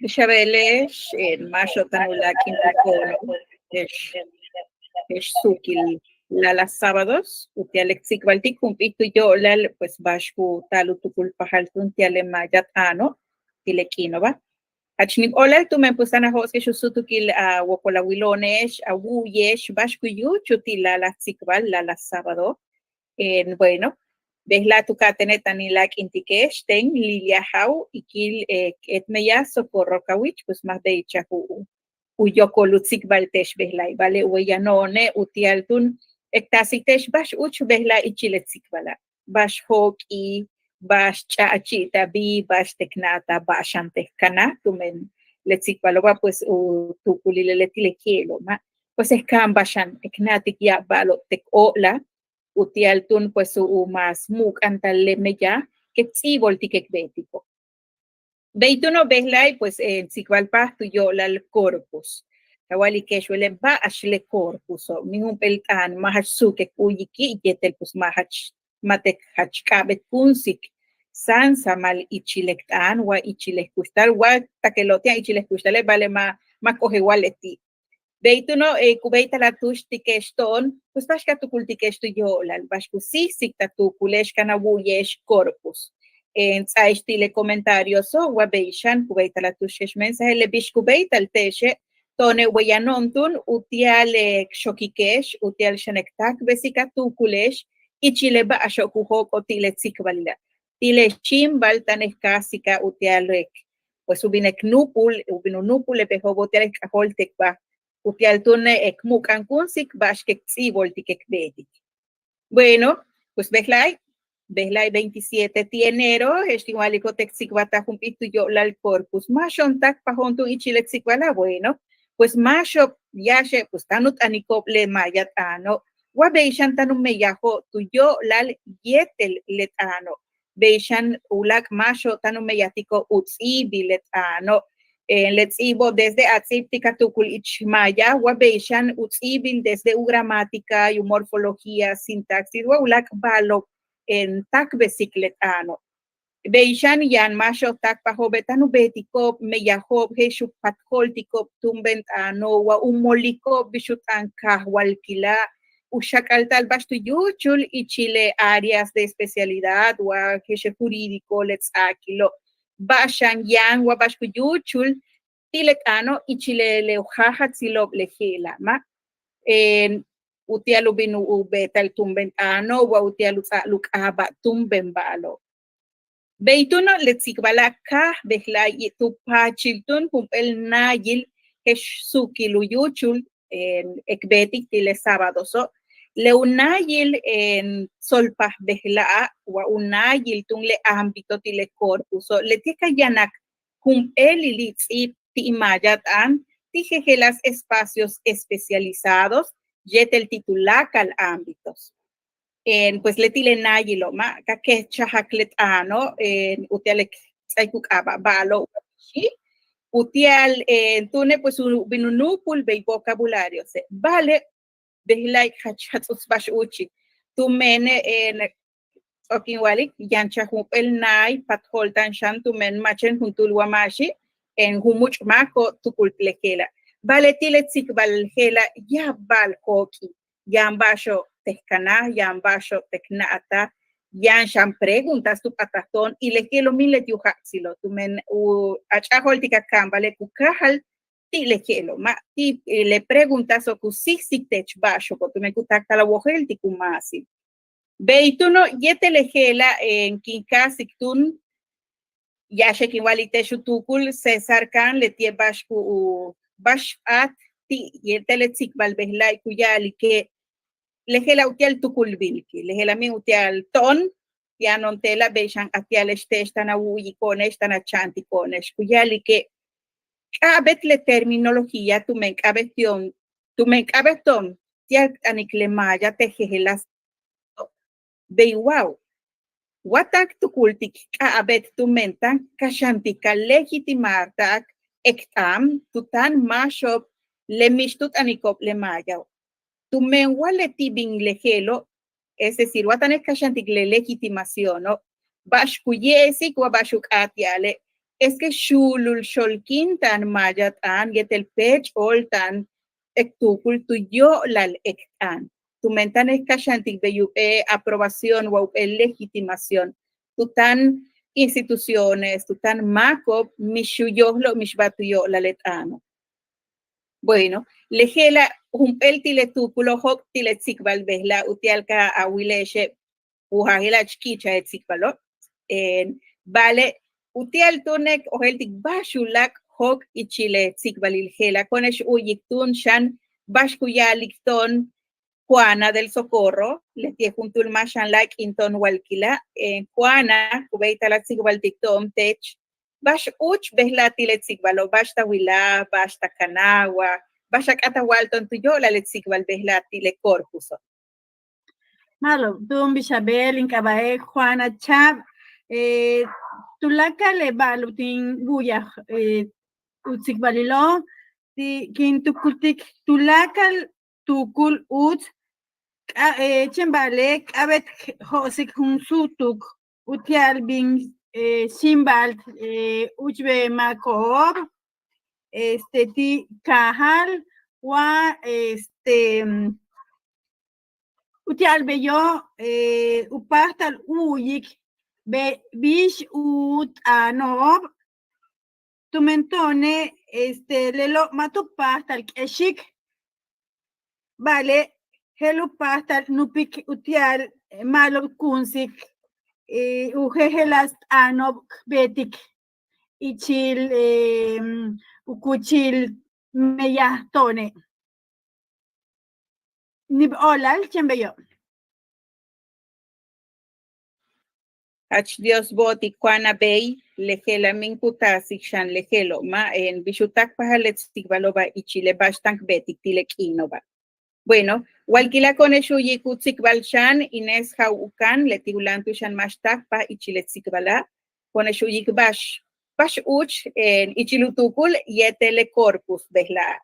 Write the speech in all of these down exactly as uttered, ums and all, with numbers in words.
Bix a beele'ex, máaxo'ob táan u láak'intiko'ono', je'ex, je'ex suukil lala sábados utia'al k tsikbaltik jump'íit tu yo'olal, pues ba'ax ku taal u tukulpajal túun ti'al le maaya t'aano' ti' le k'iino'oba'. Jach níib óolal tumen pues táan a jo'oske'ex u súutukil a wokol a wilo'one'ex a wu'uye'ex ba'ax ku yúuchul ti' lala tsikbal lala sábado. Bueno, bejla'e' tu ka'atéene' táan in láak'intike'ex ten Lilia Jaw, ikil k éet meyaj Socorro Cauich, pues ma' be'ichaj u u yokol u tsikbalte'ex bejla'e', ba'ale' wey yano'one' utia'al túun k taasik te'ex ba'ax úuch bejla'e' ichil le tsikbala', ba'ax jóok'i', ba'ax ch'a'achi'itabi', ba'ax t k na'ataj, ba'ax xan t k kanaj tumen le tsikbalo'oba' pues u tuukulile' leti' le je'elo' ma', pues k ka'an ba'ax xan k na'atik ya'ab ba'alo'ob t k o'olaj utia'al túun pues u mas mu'uk'antal le meyaj k ts'íiboltik k beetiko'. Bey túuno' bejla'e' pues k tsikbalpaj tu yo'olal corpus. Ka wa'alike'ex wele' ba'ax le corpuso', míin jump'éel t'aan ma' jach suuk k u'uyiki' yéetel pues ma' jach ma' t k jach k'a'abéetkunsik sáansamal ichil k t'aan wa ichil k kuxtal wa takelo'ob ti' yaan ichil k kuxtale' ba'ale' ma' ma' k ojel wa leti'. Bey túuno' ku béeytal a túuxtike'ex to'on, pues ba'ax ka tukultike'ex tu yo'olal, ba'ax ku síijsik ta tuukule'ex kéen a wu'uye'ex corpus. Ts'áae'ex ti' le comentarioso' wa bey xan ku béeytal a túuxtike'ex mensaje, le bix ku béeytal te'exe' to'one' wey yano'on túun utia'al k xokike'ex utia'al xan k táakbesik a tuukule'ex ichil le ba'axo'ob ku jóok'ol ti' le tsikbalila'. Ti' le xíimbal táan k káajsika' utia'al k pues u bin k núupul u bin u núupul le bejo'obo' utia'al k k'ajóoltikba utia'al túune' k mu'uk'ankunsik ba'ax k ts'íiboltik k beetik. Bueno, pues bejla'e' bejla'e' veintisiete ti' enero je'ex tin wa'aliko' t k tsikbaltaj jump'íit tu yo'olal corpus, máaxo'on táakpajo'on túun ichil le tsikbala'. Bueno, pues máaxo'ob yáaxe' pues táan u t'aniko'ob le maaya t'aano' wa bey xan táan u meyajo'ob tu yo'olal yéetel le t'aano'. Bey xan uláak' máaxo'ob táan u meyajtiko'ob u ts'íibil le t'aano'. Le ts'íibo' desde a ts'íibtik a tuukul ich maaya wa bey xan u ts'íibil desde u gramática y u morfología, sintaxis wa uláak' ba'alo'ob táakbesik le t'aano'. Bey xan yaan máaxo'ob táakpajo'obe' táan u beetiko'ob meyajo'ob je'ex u patjo'oltiko'ob túumben t'aano' wa u moliko'ob bix u t'aan kaajwalkila', u xak'alta'al ba'ax tu yúuchul ichil le áreas de especialidad wa je'ex le jurídico, le ts'aakilo', ba'ax xan yaan wa ba'ax ku yúuchul ti' le t'aano' ichil le u jáajatsilo'ob le je'ela' ma'. Utia'al u bin u beeta'al túumben t'aano' wa utia'al u ts'a'abal u k'aaba' túumben ba'alo'. Bey túuno' le tsikbala' káaj bejla'e' tu paachil túun jump'éel náayil je'ex suukil u yúuchul k beetik ti' le sábadoso'. Le u náayil tsolpaj bejla'a' wa u náayil túun le ámbito ti' le corpuso' leti'e' ka yanak jump'éelili' ts'íib ti' maaya t'aan ti' jejeláas espacios especializados yéetel ti' tuláakal ámbitos. Pues leti' le náayilo' ma' ka keejchajak le t'aano' utia'al k ts'áaik u k'aaba' ba'alo' wa bixi'. Utia'al túune' pues u bin u núupul bey vocabulariose', ba'ale' bejla'e' jach jats'uts ba'ax úuchi'. Tumene' ts'o'ok in wa'alik yanchaj jump'éel náay patjo'olta'an xan tumen ma' chéen juntúul wa máaxi' jun múuch' máako' tukult le je'ela'. Ba'ale' ti' le tsikbal je'ela' ya'ab ba'al jóok'i', yaan ba'axo'ob t k kanaj, yaan ba'axo'ob t k na'ataj, yaan xan preguntas tu p'ataj to'on y le je'elo' míin leti' u jats'utsilo' tumen u a ch'a'ajo'oltik a ka'an ba'ale' ku káajal ti' le je'elo' ma' ti' le preguntaso' ku síijsik teech ba'axo'obo' tumen ku táaktal a wojéeltik u máasil. Bey túuno' yéetel le je'ela' kin káajsik túun yáaxe' kin wa'alik te'ex u tuukul César Can leti'e' ba'ax ku u ba'ax p'áat ti' yéetel le tsikbal bejla'e' ku ya'alike' le je'ela' utia'al tukulbil ki' le je'ela' míin utia'al to'on yano'on te'ela' bey xan a ti'ale'ex te'ex táan a wu'uyiko'one'ex táan a cha'antiko'one'ex ku ya'alike' k'a'abéet le terminología tumen k'a'abéet ti'on tumen k'a'abéet to'on ti'al k t'anik le maaya te' jejeláas bey wa wa táan k tukultik k'a'abéet tumen táan k kaxantik ka legitimarta'ak k t'aan tu táan máaxo'ob le mix tu t'aniko'ob le maayao'. Tumen wa leti' bin le je'elo' es decir wa táan k kaxantik le legitimaciono' ba'ax ku ye'esik wa ba'ax u k'áat ya'ale' es que xuulul xolkinta'an maaya t'aan yéetel peech óolta'an k tuukul tu yo'olal k t'aan. Tumen táan k kaxantik bey u p'éel aprobación wa u p'éel legitimación tu táan instituciones, tu táan máako'ob mix u yojlo'ob mixba'al tu yo'olal le t'aano'. Bueno, le je'ela' jump'éel ti' le tuukulo' jóok' ti' le tsikbal bejela' uti'al ka a wile'exe' u jaajil jach ki'ichaj le tsikbalo'. Ba'ale' uti'al túune' k ojéeltik ba'ax u láak' jóok' ichil le tsikbalil je'ela'. Ko'one'ex u'uyik túun xan ba'ax ku ya'alik to'on Juana del Socorro, leti'e' juntúul máaxan láak'into'on walkila'. Juana, ku béeytal a tsikbaltik to'on teech ba'ax úuch bejela' ti' le tsikbalo', ba'ax ta wilaj, ba'ax ta kanáan wa ba'ax a k'áat a wa'al to'on tu yo'olal le tsikbal bejela' ti' le corpuso'. Ma'alob, túun bix a beel, in k'aaba'e' Juana Chab. Tuláakal le ba'alo' tin wu'uyaj u tsikbalilo', ti' kin tukultik tuláakal tuukul uts, chéen ba'ale' k'a'abéet k jo'osik jun súutuk uti'al bin xíimbal úuchben máako'ob este ti' kaajal wa este uti'al beyo' u páajtal u'uyik bix u t'aano'ob. Tumen to'one' este lelo' ma' tu páajtal k'exik, ba'ale' je'el u páajtal nupik uti'al ma'alob kunsik u jejeláas t'aano'ob k beetik ichil u kúuchil meyaj to'one'. Níib óolal chéen beyo'. Jach Dios bo'otik Juana, bey le je'ela' míin ku taasik xan le je'elo', ma' bix u táakpajal le tsikbalo'oba' ichil le ba'ax táan k beetik ti' le k'iino'oba'. Bueno, walkila' ko'one'ex u'uyik u tsikbal xan Inés Jaucan, leti' u láan túun xan máax táakpaj ichil le tsikbala', ko'one'ex u'uyik ba'ax ba'ax úuch ichil u tuukul yéetel le corpus bejela'a'.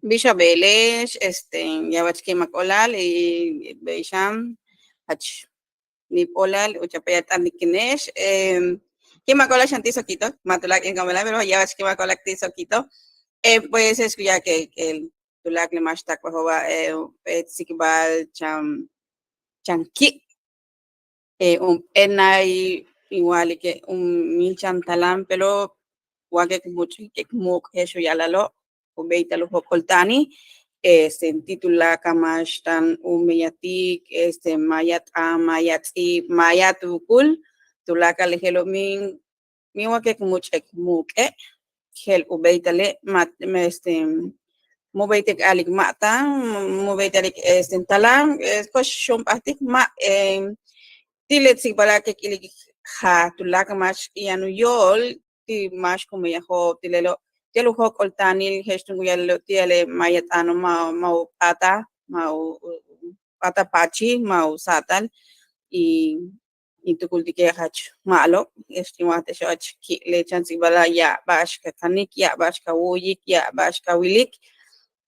Bix a beele'ex, este, ya'abach ki'imak óolal y bey xan jach níib óolal u ch'a'ape' yaan t'anik kene'ex. Ki'imak óolal xan ti' Soquito, ma' tuláakal in k'amalal, pero ya'abach ki'imak óolal ti' Soquito. Pues es ku ya'alik tuláakal le máax táakpajo'oba', tsikbal chan, chan ki'. Jump'éel naj in wa'alike' míin chan talam, pero wa k much'ik k muuk' je'ex u ya'ala'alo', ku béeytal u jóok'olta'anil este ti' tuláakal máax táan u meyatik, este maaya t'aan, maaya ts'íib, maaya tuukul, tuláakal le je'elo' míin míin wa k much'ik k muuk'e', je'el u béeytale' ma' este mu' béeytal k a'alik ma' táan, mu' béeytal k este talam, ko'ox xóon p'atik ma' ti' le tsikbala' k ilik jaaj tuláakal máax yaan u yóol ti' máax ku meyajo'ob ti' lelo' ti'al u jóok'olta'anil je'ex túun ku ya'ala'alo' ti'ale' maaya t'aano' ma' ma' u p'áatal, ma' u p'áatal paachil, ma' u sa'atal y in tukultike' jach ma'alob, este in wa'al te'ex jach ki' le chan tsikbala' ya'ab ba'ax ka kanik, ya'ab ba'ax ka wu'uyik, ya'ab ba'ax ka wilik.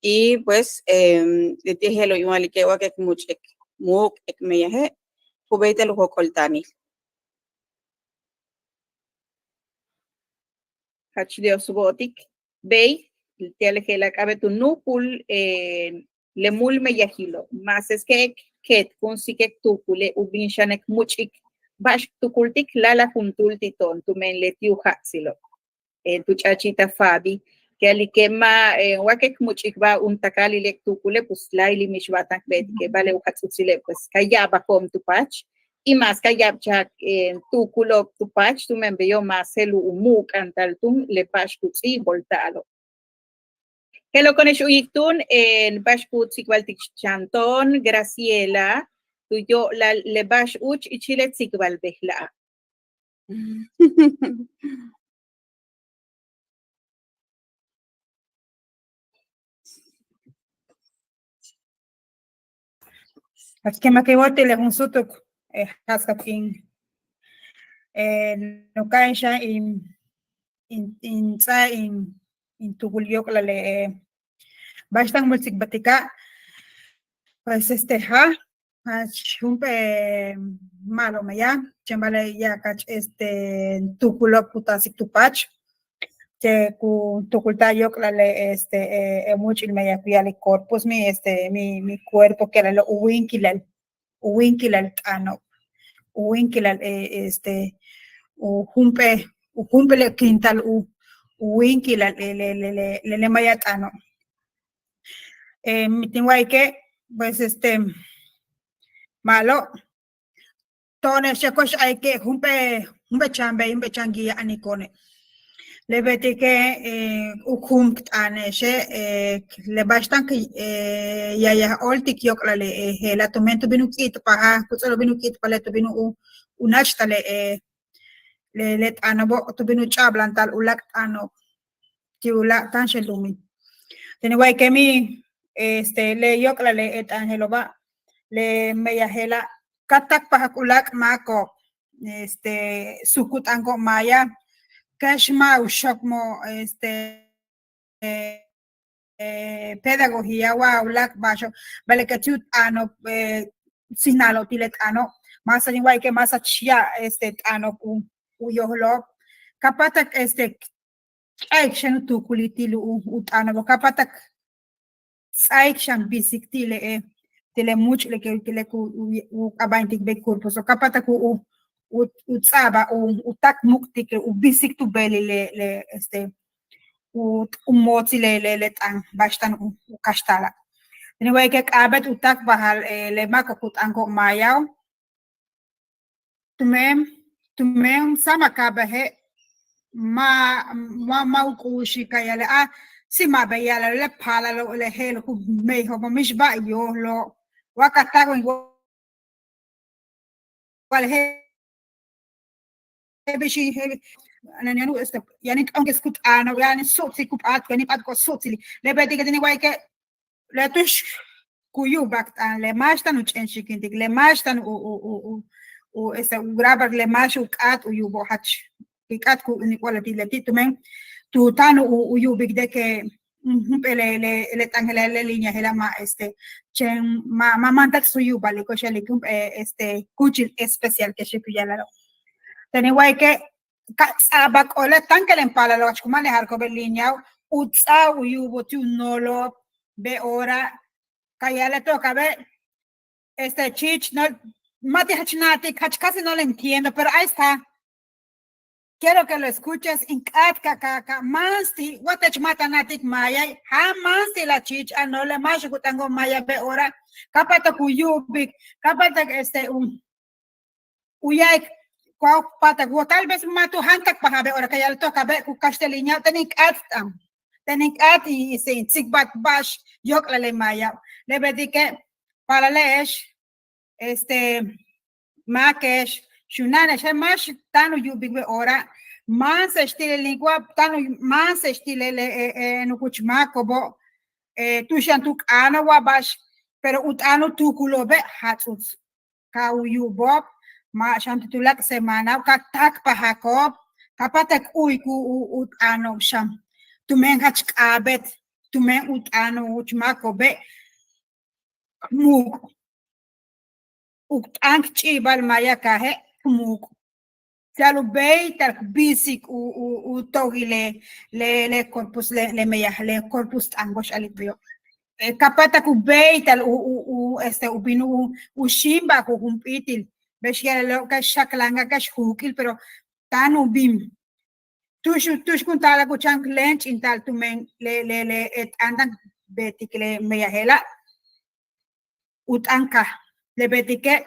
Y pues leti' je'elo' in wa'alike' wa k much'ik k muuk' k meyaje' ku béeytal u jóok'olta'anil. Jach Dios bo'otik bey ti'al je'ela' k'a'abéet u nu'ukul le múul meyajilo', mas es que k keetkunsik k tuukule' u bin xan k much'ik ba'ax k tukultik láayli' juntúul ti' to'on tumen leti' u jats'utsilo'. Tu ch'a'achi'itaj Fabi, k a'alike' ma' wa k much'ikba' un taka'alil k tuukule' pues láayli' mixba'al táan k beetike', ba'ale' u jats'utsile' pues ka ya'abako'on tu paach y mas ka ya'abchajak tuukulo'ob tu paach tumen beyo' mas je'el u mu'uk'antal túun le ba'ax ku ts'íibolta'alo'. Je'elo' ko'one'ex u'uyik túun ba'ax ku tsikbaltik xan to'on Graciela tu yo'olal le ba'ax úuch ichil le tsikbal bejela'a'. Jach ki'imak in wóol ti' le jun súutuk jats'uts in noka'aj in xan in in ts'a in in tuukul yóok'lal le ba'ax táan k múul tsikbaltika'. Pues este ja' Jach jump'éel ma'alob meyaj, chéen ba'ale' yaakach este tuukulo'ob ku taasik tu paach, te' ku tukulta'al yóok'lal le este e múuch'ul meyaj ku ya'alik corpus, mi este mi mi cuerpo ku ya'ala'alo' u wíinkilal, u wíinkilal t'aano'ob, u wíinkilal este u jump'éel u jump'éel le kintal u u wíinkilal le le le le maaya t'aano'. Tin wa'alike' pues este ma'alob, to'one'exe' ko'ox a'alike' jump'éel jump'éel chan bey jump'éel chan guía aniko'one'. Le beetike' u juum k t'aane'exe' le ba'ax táan k yayaj óoltik yóok'lal le je'ela' tumen tu bin u k'i'itpajal ku ts'o'ok u bin u k'i'itpajal le tu bin u u náachta'al le le le t'aano'obo' tu bin u ch'a'ablanta'al u láak' t'aano'ob ti' u láak' táanxel lu'umil. Tene' wa'alike' mi este le yóok'lal le t'aan je'elo'oba' le meyaj je'ela' ka táakpajak u láak' máako'ob este suuk u t'aanko'ob maaya kex ma' u xook mo'ob este pedagogía wa u láak' ba'axo'ob ba'ale' ka ti' u t'aano'ob síijnalo'ob ti' le t'aano'. Máasa' tin wa'alike' máasa' ch'a'aj este t'aano'ob u u yojlo'ob ka páatak este ch'a'ik xan u tuukulil ti' u t'aano'obo' ka páatak ts'áaik xan bisik ti' le ti' le múuch' le ku k'aaba'intik bey corpuso' ka páatak u u u ts'a'abal u u táak k muuk'tik u bisik tu beelil le le este u u mootsil le le le t'aan ba'ax táan u kaxta'ala'. Tene' wa'alike' k'a'abéet u táakpajal le máako'ob ku t'aanko'ob maayao'. Tumen tumen sáam a ka'abeje' ma' ma' ma' u k'u'uxik ka ya'ale' a si ma' bey ya'ala'al le paalalo' le je'elo' ku meyajo'obo' mixba'al yojlo' wa ka táakpajal wa'al je'el bix je'el yaan in t'oonke' ku t'aano' yaan in su'utsik ku p'áat yaan in p'áatiko'ob su'utsil. Le beetike' tene' wa'alike' le tu'ux ku yu'uba'al t'aan le máax táan u ch'enxikintik le máax táan u u u u este u grabar le máax u k'áat u yu'ubo' jach k'áat ku nik' wa'alaj ti' leti' tumen tu táan u yu'ubik de que jump'éel le le le t'aan je'ela' le línea je'ela' ma' este chéen ma' ma' máan texto yu'ubaliko'ob xan lik jump'éel este kúuchil especial kex ku ya'ala'alo'. Tene' wa'alike' ka ts'a'abak óole' táankelem paalalo' jach ku manejarko'ob le líneao' u ts'áa u yu'ubo' ti' u noolo'ob beoora ka ya'ala'al to'o ka'abe' este chich no ma' ti' jach na'atik jach casi no le entiendo pero ahí está. Quiero que lo escuches in k'áat ka ka ka máans ti' wa teech ma' ta na'atik maaya ja' máans ti' la chich a nool le máax ku t'aanko'ob maaya beoora ka páatak u yu'ubik ka páatak este u u ya'alik ka páatak wa tal vez ma' tu jáan táakpajal beoora ka ya'ala'al to'o ka'abe' ku kaxtik le líneao' tene' in k'áat t'aan tene' in k'áat in tsikbalt ba'ax yóok'lal le maayao'. Le beetike' paalale'ex este máake'ex xuna'ane'ex je'el máax táan u yu'ubik beoora máanse'ex ti' le lengua táan u máanse'ex ti' le le nukuch máako'obo' tu'ux yaan tu k'aano' wa ba'ax pero u t'aan u tuukulo'obe' jats'uts ka u yu'ubo'ob ma' xan ti' tuláak' semanao' ka táakpajako'ob ka páatak u'uyik u u t'aano'ob xan tumen jach k'a'abéet tumen u t'aan u máako'obe' k muuk' u t'aan k ch'i'ibal maaya kaaje' k muuk' ti'al u béeytal k bisik u u u tóokil le le le corpus le le meyaj le corpus t'aan ko'ox a'alik beyo'. Ka páatak u béeytal u u u este u bin u u xíimbal jujump'íitil bix ya'ala'alo' kex xakláanga kex juuk'il pero táan u bin tu'ux tu'ux kun taal ku chan k léench'inta'al tumen le le le t'aan táan k beetik le meyaj je'ela' u t'aan kaaj le beetike'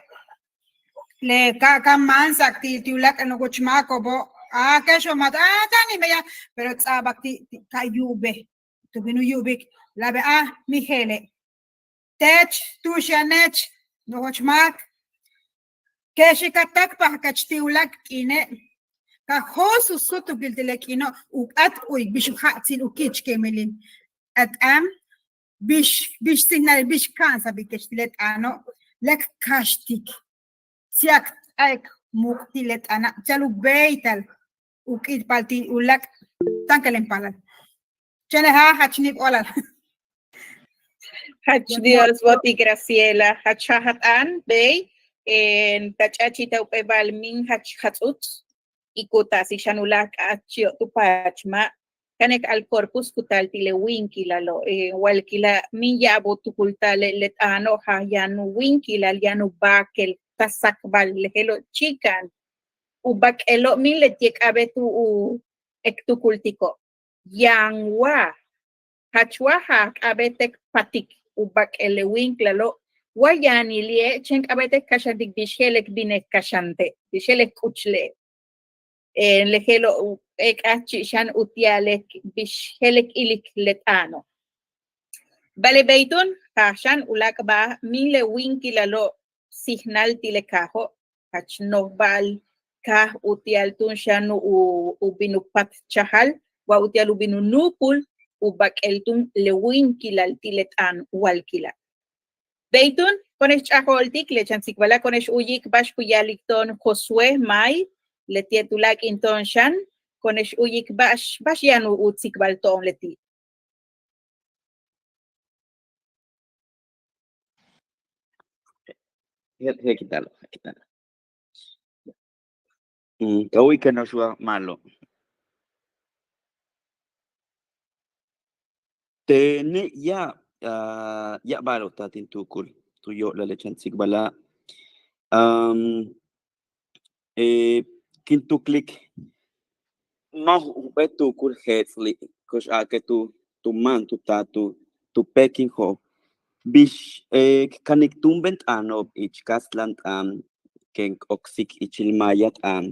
le ka ka máansa'ak ti' ti' uláak' nukuch máako'obo' a kex u máak a táan in meyaj pero ts'a'abak ti' ka yu'ubej tu bin u yu'ubik la'abe' a mi je'ele' teech tu'ux yaneech nojoch máak kex ka táakpajakech ti' uláak' k'iine' ka jóos u súutukil ti' le k'iino' u k'áat u'uyik bix u ja'atsil u ki'ichkemelil a t'aan bix bix síijnalil bix ka'ansabikech ti' le t'aano' le k kaxtik si'ak t'a'ik muuk' ti' le t'aana' ti'al u béeytal u k'i'itpajal ti' uláak' táankelem paalal. Chéen le ja' jach níib óolal. Jach Dios bo'otik Graciela, jach jaaj a t'aan bey, ta ch'a'achi'ta'al jump'éel ba'al míin jach jats'uts, y ku taasik xan uláak' k'áatchi'o' tu paach ma', kanik a'al corpus ku taal ti' le wíinkilalo', walkila' míin ya'ab u tukulta'al le t'aano' jaaj yaan u wíinkilal, yaan u baakel, ta sakbal le je'elo' chi'ika'an. U bak'elo' míin leti'e' k'a'abéet u k tukultiko'. Yaan wa jach wa jaaj k'a'abéet k patik u bak'el le wíinkilalo', wa yaanili'e' chéen k'a'abéet k kaxantik bix je'el k bin k kaxante', bix je'el k k'uchule'. Le je'elo' jump'éel k'áatchi' xan uti'al k bix je'el k ilik le t'aano'. Ba'ale' bey túun jaaj xan uláak' ba'al míin le wíinkilalo' síijnal ti' le kaajo', jach noj ba'al kaaj uti'al túun xan u u bin u patchajal wa uti'al u bin u nu'upul u bak'el túun le wíinkilal ti' le t'aan walkila'. Bey túun ko'one'ex ch'a'ajo'oltik le chan tsikbala', ko'one'ex u'uyik ba'ax ku ya'alik to'on Josué May, leti'e' tuláakal to'on xan, ko'one'ex u'uyik ba'ax ba'ax yaan u tsikbal to'on leti'. Je'el je'el ki taalo', je'el ki taalo'. Ka wu'uyik kano'ox wa ma'alob. Tene' ya'ab ya'ab ba'alo'ob taal tin tuukul tu yo'olal le chan tsikbala'. Kin tuklik ma' jump'éel tuukul jeets'li' ko'ox a'ake' tu tu máan tu taal tu tu péekin jo'ob bix k kanik túumben t'aano'ob ich kastlan t'aan ken k oksik ichil maaya t'aan.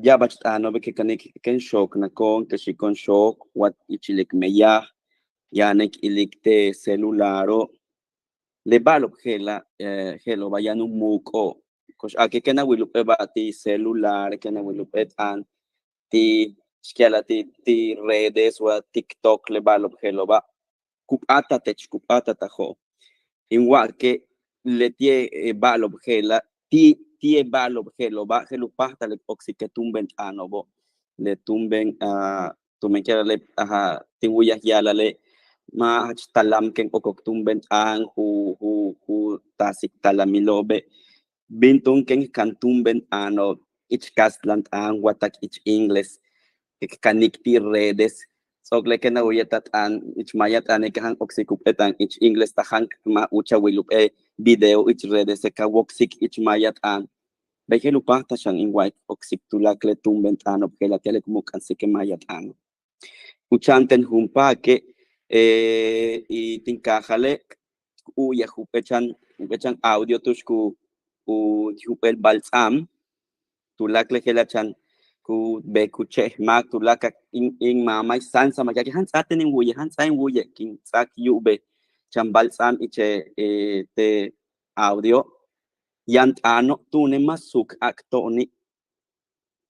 Ya'abach t'aano'ob k kanik ken xooknako'on, ken xi'iko'on xook wa ichil k meyaj, yaan k ilik te' celularo'. Le ba'alo'ob je'ela' je'elo'oba' yaan u muuk'o'ob. Ko'ox a'ake' ken a wil jump'éel ba'al ti' celular, ken a wil jump'éel t'aan ti' xki'alaj ti' ti' redes wa TikTok, le ba'alo'ob je'elo'oba' ku p'áatal teech, ku p'áatal ta jo'o'. In wa'ake' leti'e' ba'alo'ob je'ela' ti' ti'e' ba'alo'ob je'elo'oba' je'el u páajtal k oksik le túumben t'aano'obo', le túumben tumen ki'alale' tin wu'uyaj ya'alale' ma' jach talam ken okok túumben t'aan ju ju ju taasik talamilo'obe'. Bin túun ken k kan túumben t'aano'ob ich kastlan t'aan wa tak ich inglés, k kanik ti' redes. Ts'o'ok le ken a wu'uy ta t'aan ich maaya t'aane' ka jan oksik jump'éel t'aan ich inglés ta jan ma' úuch a wil jump'éel video ich redes ka woksik ich maaya t'aan. Bey je'el u páajtal xan in wa'ik k oksik tuláakal le túumben t'aano'ob je'ela' ti'al k mu'uk'a'ansik le maaya t'aano'. U cha'anten jump'éel k'e y tin kaajale' k u'uyaj jump'éel chan jump'éel chan audio tu'ux ku u jump'éel balts'a'an tuláakal le je'ela' chan ku beetik u che'ej máak tuláakal in in maamay sáansa ma' ya'alike' jan ts'áa teen in wu'uye', jan ts'áa in wu'uye', kin ts'áak yu'ubej chan balts'a'an ich te' audio. Yaan t'aano' túune' ma' suuk a'ak to'oni'.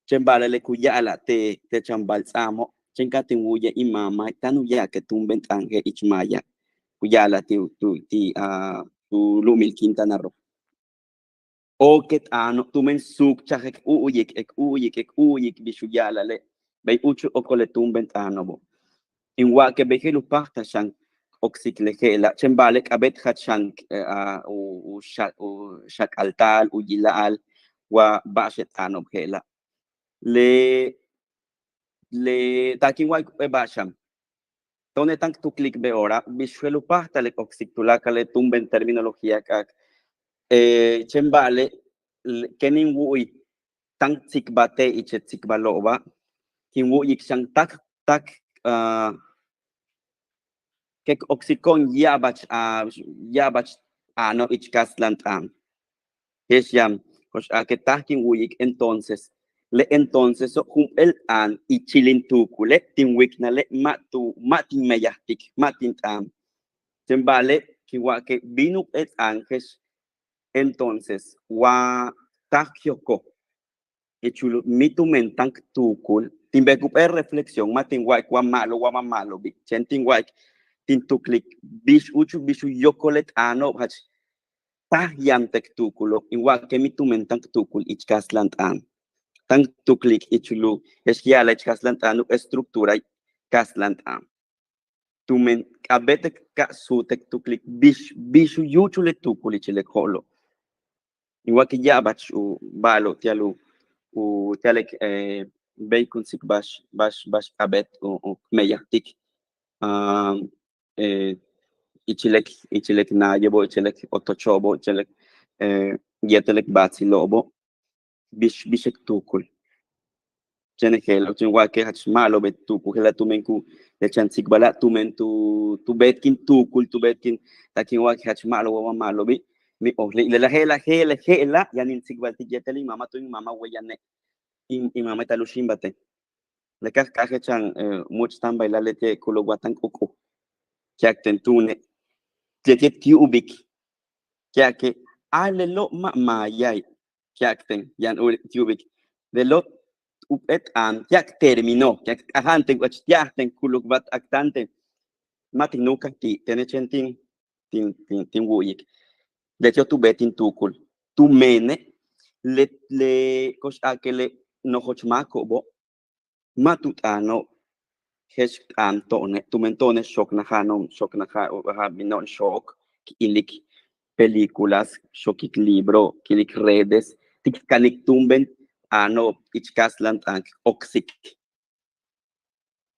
Chéen ba'ale' le ku ya'ala'al te' te' chan balts'a'ano' chéen ka tin wu'uye' in maamay táan u ya'alike' túumben t'aan je'el ich maaya, ku ya'ala'al ti' ti' a tu lu'umil Quintana Roo. Oke' t'aano' tumen suukchaj k u'uyik k u'uyik k u'uyik bix u ya'ala'ale', bey úuch u okol le túumben t'aano'obo'. In wa'ake' bey je'el u páajtal xan k oksik le je'ela', chéen ba'ale' k'a'abéet jach xan u u xak'alta'al u yila'al wa ba'ax le t'aano'ob je'ela'. Le le taak in wa'ik jump'éel ba'al xan. To'one' táan k tuklik beoora bix je'el u páajtal k oksik tuláakal le túumben terminología k'aak. Chéen ba'ale' ken in wu'uy táan k tsikbalt ich le tsikbalo'oba', kin wu'uyik xan tak tak k oksiko'on ya'abach a ya'abach t'aano' ich kastlan t'aan. Je'ex yaan, ko'ox a'ake' taak kin wu'uyik entonces, le entonceso' jump'éel t'aan ichil in tuukule' tin wiknale' ma' tu ma' tin meyajtik, ma' tin t'aan. Chéen ba'ale' kin wa'ake' bin jump'éel t'aan je'ex entonces wa taak k yokol ich u mi tumen táan k tuukul, tin beetik jump'éel reflexión, ma' tin wa'ik wa ma'alob wa ma' ma'alobi', chéen tin wa'ik tin tuklik bix úuch bix u yokol le t'aano'ob jach táaj yaan te' k tuukulo', in wa'ake' mi tumen táan k tuukul ich kastlan t'aan. Táan k tuklik ich u je'ex k ya'ala'al ich kastlan t'aan u estructura kastlan t'aan. tumen k'a'abéet ka suut k tuklik bix bix u yúuchul le tuukul ichil le jo'olo'. In wa'alike' ya'abach u ba'alo' uti'al u uti'al k béeykunsik ba'ax ba'ax ba'ax k'a'abéet u meyajtik ichil k ichil k naayo'obo', ichil k otocho'obo', ichil k yéetel k baatsilo'obo', bix bix k tuukul. Chéen je'elo' chéen wa'alike' jach ma'alob le tuukul je'ela' tumen ku le chan tsikbala' tumen tu tu beet kin tuukul, tu beet kin taak in wa'alike' jach ma'alob wa ma'alobi'. Mi ojli' lela' je'ela' je'ela' je'ela' yaan in tsikbaltik yéetel in maama tumen in maama way yane', in maama taal u xíimbate'. Le kaj kaje' chan múuch' táan ba'ila' leti'e' kuluk wa táan k'uk'u'. Ki'akten túune' leti'e' ti' u bik ki'ake' a lelo' ma' maayai'. Ki'akten yaan u ti' u bik lelo' u p'éel t'aan ki'ak termino ki'ak k'aja'anten wach ti'a'ajten kuluk bat aktáante'. Ma' tin nuukaj ti' tene' chéen tin tin tin wu'uyik. Leti'o' tu beet in tuukul tumene' le le ko'ox a'ake' le nojoch máako'obo' ma' tu t'aano'ob je'ex t'aan to'one' tumen to'one' xooknaja'ano'on xooknaja'an u bino'on xook k ilik películas, xookik libro, k ilik redes ti' k kanik túumben t'aano'ob ich kastlan t'aan k oksik.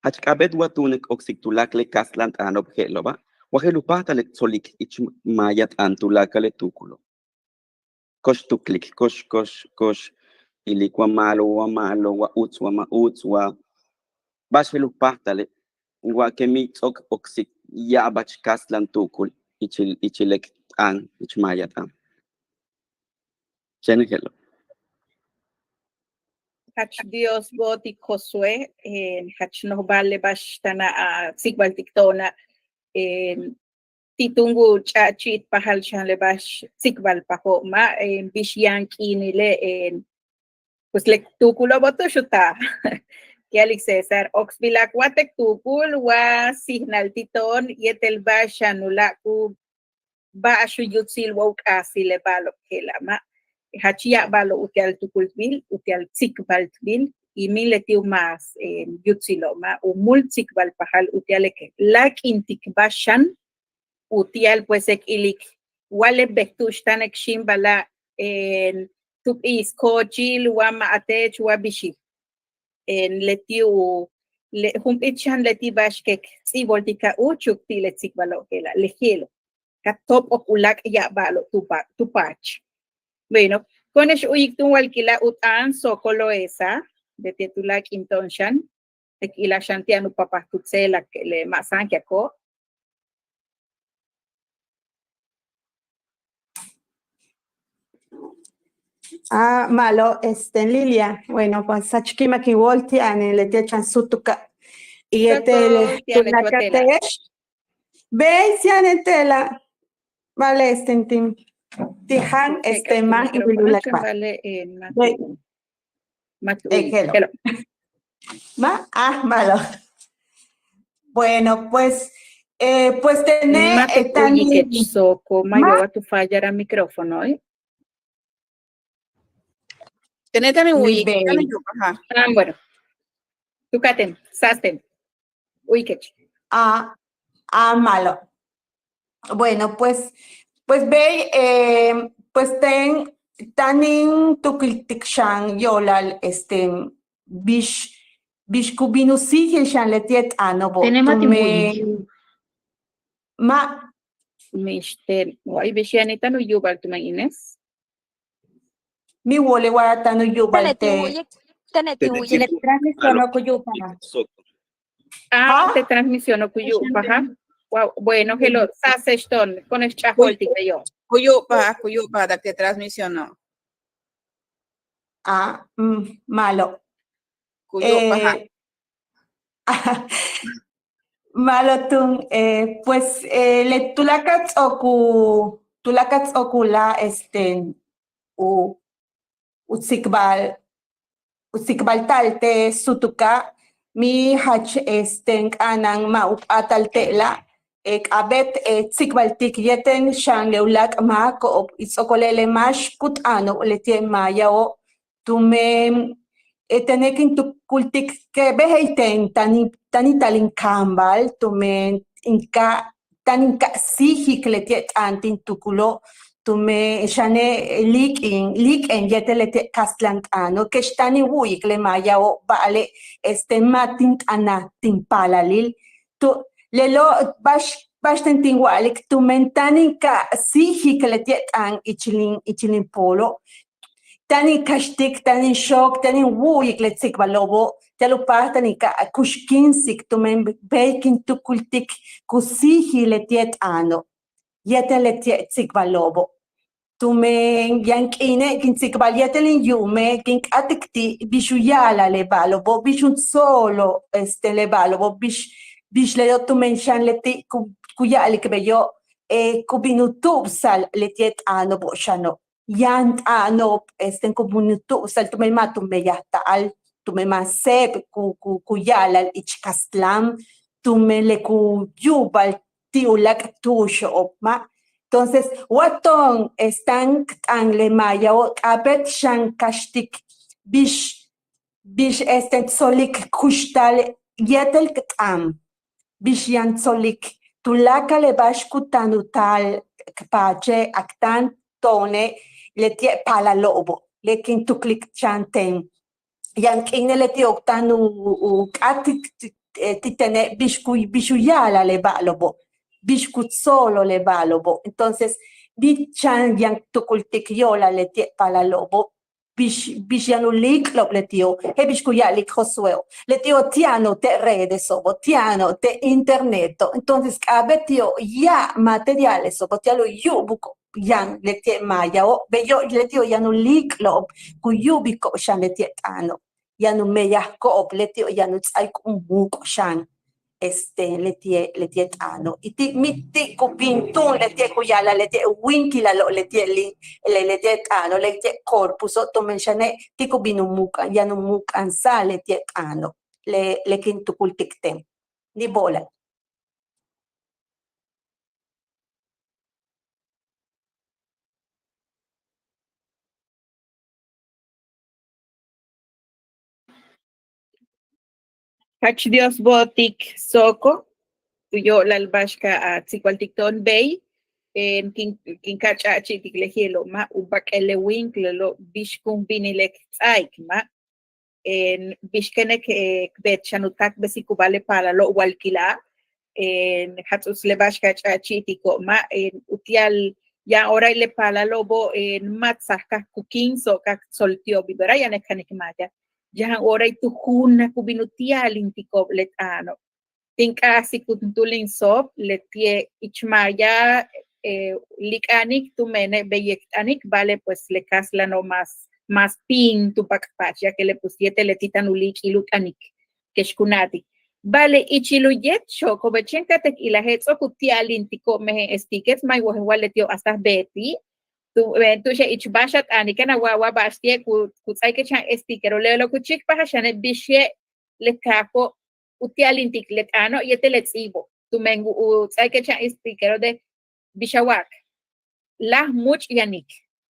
Jach k'a'abéet wa túune' k oksik tuláakal le kastlan t'aano'ob je'elo'oba', wa je'el u páajtal k tsolik ich maaya t'aan tuláakal le tuukulo'. Ko'ox tuklik ko'ox ko'ox ko'ox ilik wa ma'alob wa ma'alob wa uts wa ma' uts wa ba'ax je'el u páajtale'. Wa ke mi ts'o'ok k oksik ya'abach kastlan tuukul ichil ichil k t'aan ich maaya t'aan. Chéen je'elo'. Jach Dios bo'otik Josué, jach noj ba'al le ba'ax táan a tsikbaltik to'ona'. Ti' túun ku ch'a'achi'itpajal xan le ba'ax tsikbalpajo' ma' bix yaan k'iinile'. Pues le tuukulo'obo' tu'ux u taal. Ku ya'alik César, oksbilak wa t tuukul wa síijnal ti' to'on yéetel ba'ax xan uláak' u ba'ax u yutsil wa u k'aasil le ba'alo'ob je'ela' ma'. Jach ya'ab ba'alo'ob uti'al tukultbil uti'al tsikbaltbil. Y míin leti' u mas yutsilo' ma' u múul tsikbalpajal uti'al k láak'intik ba'ax xan uti'al pues k ilik wa le bej tu'ux táan k xíimbala' tu p'iis koochil wa ma'atech wa bixi'. Leti' u le jump'íit xan leti' ba'ax k ts'íiboltik ka úuchuk ti' le tsikbalo' je'ela' le je'elo' ka tóop'ok uláak' ya'ab ba'alo'ob tu paach. Bueno, ko'one'ex u'uyik túun wa k ilaj u t'aan Socorro Loesa, leti'e' tu láak'into'on xan k ilaj xan ti' yaan u papaj tu tséelak le ma' sáankiako'. Ah, ma'alob este Lilia. Bueno, pues jach ki'imak in wóol ti' yaan leti'e' chan súutuka'. Y este le tuláakal te'ex bey si yaan te'ela'. Ba'ale' este tin tin jan este ma' in wil uláak' ba'al. Ma' ah ma'alob. Bueno pues eh pues tene' ma' te táan in u'uyikech Socorro, ma' yo'owal tu fallar a micrófono. Tene' táan in u'uyik. Ah, bueno. Tu ka'atéen sa'asten. U'uyikech. Ah, ah ma'alob. Bueno pues pues bey eh pues ten táan in tukultik xan yo'olal este bix bix ku bin u síijil xan leti'e' t'aano'obo'. Tene' ma' tin u'uyik. Ma' mixten way bix yaani táan u yu'ubal tumen Inés. Mi wóole' wa táan u yu'ubal te tene' tin u'uyik. Transmisiono' ku yu'ubal. Ah te transmisiono' ku yu'ubal. Bueno je'elo' sa'ase'ex to'on ko'one'ex ch'a'ajo'oltik beyo'. Ku yu'ubal ku yu'ubal te transmisiono'. Ah ma'alob. Ku yu'ubal. Ma'alob túun eh pues eh le tuláakal ts'o'ok u tuláakal ts'o'ok u láak' este u u tsikbal u tsikbalta'al te' súutuka' mi jach este k'a'ana'an ma' u p'áatal te'ela' eh k'a'abéet eh tsikbaltik yéetel xan le uláak' máako'ob y ts'o'okole' le máax ku t'aano'ob leti'e' maayao' tumen eh tene' kin tukultik ke bejla'e' ten táan in táan in taal in kaambal tumen in ka' táan in ka' síijik leti'e' t'aan tin tuukulo', tumen xane' líik'in líik'en yéetel leti'e' kastlan t'aano', kex táan in wu'uyik le maayao' ba'ale' este ma' tin t'anaj tin paalalil. Tu lelo' ba'ax ba'axten tin wa'alik tumen táan in ka' síijik leti'e' t'aan ichil in ichil in poolo'. Táan in kaxtik, táan in xook, táan in wu'uyik le tsikbalo'obo', ti'al u páajtal in ka' kuxkíinsik tumen bey kin tukultik ku síijil leti'e' t'aano' yéetel leti'e' tsikbalo'obo'. Tumen yaan k'iine' kin tsikbal yéetel in yuume' kin k'áatik ti' bix u ya'ala'al le ba'alo'obo', bix u tso'olol este le ba'alo'obo', bix bix lelo' tumen xan leti' ku ku ya'alik beyo' ku bin u tu'ubsa'al leti'e' t'aano'obo' xano'. Yaan t'aano'ob este ku bin u tu'ubsa'al tumen ma' tu meyajta'al, tumen ma' séeb ku ku ku ya'ala'al ich kastlan, tumen le ku yu'ubal ti' u láak' tu'uxo'ob ma'. Entonces wa to'on este k t'aan le maayao' k'a'abéet xan kaxtik bix bix este tsolik kuxtal yéetel k t'aan, bix yaan tsolik tuláakal le ba'ax ku táan u taal k paache' k táan to'one' leti'e' paalalo'obo', le kin tuklik xan teen. Yaan k'iine' leti'o' táan u u k'áatik ti' tene' bix ku bix u ya'ala'al le ba'alo'obo', bix ku tso'olol le ba'alo'obo'. Entonces bix xan yaan k tukultik yo'olal leti'e' paalalo'obo', bix bix yaan u líik'lo'ob leti'o', je'el bix ku ya'alik Josueo', leti'o' ti'ano'ob te' redeso'obo', ti'ano'ob te' interneto'. Entonces k'a'abéet ti'o' ya'ab materialeso'obo' ti'al u yu'ubiko'ob yaan leti'e' maayao', beyo' leti'o' yaan u líik'lo'ob ku yu'ubiko'ob xan leti'e' t'aano', yaan u meyajko'ob, leti'o' yaan u ts'áaik u muuk' xan este leti'e' leti'e' t'aano'. Y ti' mi ti' ku bin túun leti'e' ku ya'ala'al leti'e' wíinkilalo' leti'e' li' le leti'e' t'aano' leti'e' corpuso' tumen xane' ti' ku bin u muuk'a'an, yaan u muuk'a'ansa'al leti'e' t'aano' le le kin tukultik teen. Ni bo'olal. Jach Dios bo'otik Sooko tu yo'olal ba'ax ka a tsikbaltik to'on bey. Kin kin ka ch'a'achi'itik le je'elo' ma' u bak'el le wíinkilalo' bix kun binil k ts'áaik ma'. Bix kéen k beet xan u táakbesik u ba'al le paalalo' walkila'. Jats'uts le ba'ax ka ch'a'achi'itiko' ma' uti'al yaan horae' le paalalo'obo' ma' tsaj ka k kukíinso'ob ka k tsool ti'ob, bey ba'ax yaan k kanik maaya. Yaan horae' tu juunal ku bin u ti'alintiko'ob le t'aano'. Tin k'a'ajsik u tuulin Soop leti'e' ich maaya líik'anik tumene' bey k t'anik, ba'ale' pues le kastlano' más más píin tu pak'paach, ya que le pues yéetel leti' táan u líik'il u t'anik kex ku na'atik. Ba'ale' ichil u yéet Xooko'obe' chéen ka t ilaje' ts'o'ok u ti'alintiko'ob mejen stickers, ma' in wojel wa leti'ob hasta beetij. Tu'uxe' ich ba'ax a t'aanike' na wa wa ba'ax ti'e' ku ku ts'áaike' chan stickero', lelo' ku chíikpajal xane' bixe' le kaajo' u ti'alintik le t'aano' yéetel le ts'íibo', tumen u ts'áaike' chan stickero' de bix a wa'ak láaj múuch' yanik,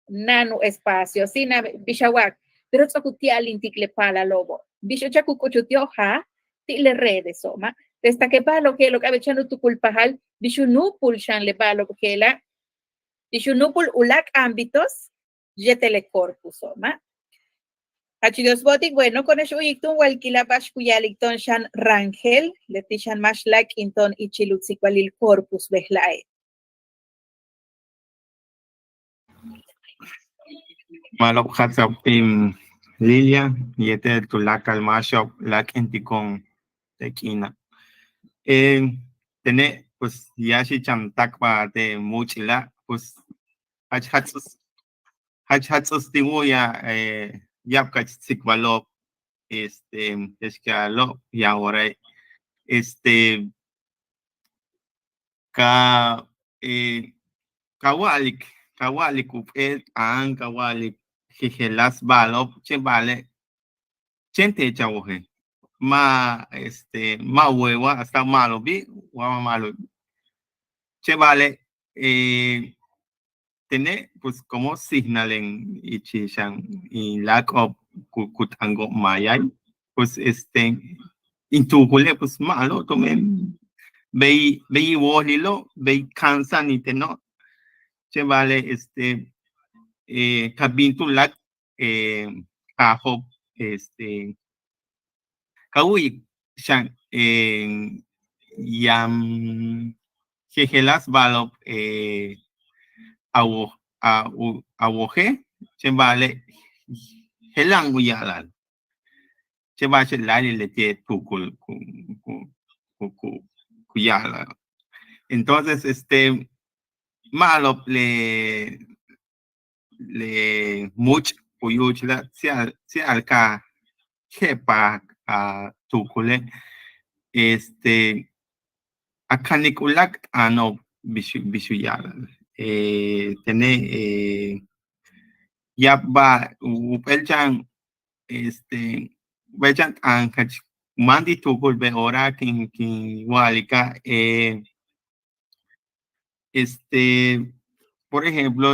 na'an u espacio, sí, na'an bix a wa'ak, pero ts'o'ok u ti'alintik le paalalo'obo', bix u ch'a'ik u k'uchul ti'ob jaaj ti' le redeso' ma'. Desde que ba'alo'ob je'elo' k'a'abéet chan u tukulpajal bix u núupul xan le ba'alo'ob je'ela', bix u núupul u láak' ámbitos yéetel le corpuso' ma'. Jach Dios bo'otik, bueno, ko'one'ex u'uyik túun walkila' ba'ax ku ya'alik to'on xan Rangel, leti' xan máax láak'into'on ichil u tsikbalil corpus bejla'e'. Ma'alob, jats'ob in Lilia yéetel tuláakal máaxo'ob láak'intiko'on te' k'iina'. Tene' pues yáax ich chan táakpaj te' múuch'ila', pues jach jats'uts jach jats'uts tin wu'uyaj ya'ab ka'ach tsikbalo'ob, este, kex ka a'alo'ob yaan horae', este, ka ka wa'alik ka wa'alik jump'éel t'aan, ka wa'alik jejeláas ba'alo'ob, chéen ba'ale' chéen teech a wojel, ma' este ma' wéet wa hasta ma'alobi' wa ma' ma'alobi', chéen ba'ale' tene' pues como síijnalen ichil xan in láak'o'ob ku ku t'aano'ob maayai', pues este in tuukule' pues ma'alob tumen bey bey in wóolilo' bey ka'ansa'an teno'. Chéen ba'ale' este ka bin tuláak' kaajo'ob este ka wu'uyik xan yaan jejeláas ba'alo'ob a woj a woje'. Chéen ba'ale' jela'an u ya'ala'al chéen ba'axe' láayli' leti'e' tuukul ku ku ku ku ya'ala'al. Entonces este ma'alob le le múuch' u yúuchula' tsi' al tsi' al ka je'epaj a tuukule' este a kanik uláak' t'aano'ob bix bix u ya'ala'al tene' ya'ab ba'al jump'éel chan este jump'éel chan t'aan jach máan ti' tuukul be'oora' kin kin wa'alika' este por ejemplo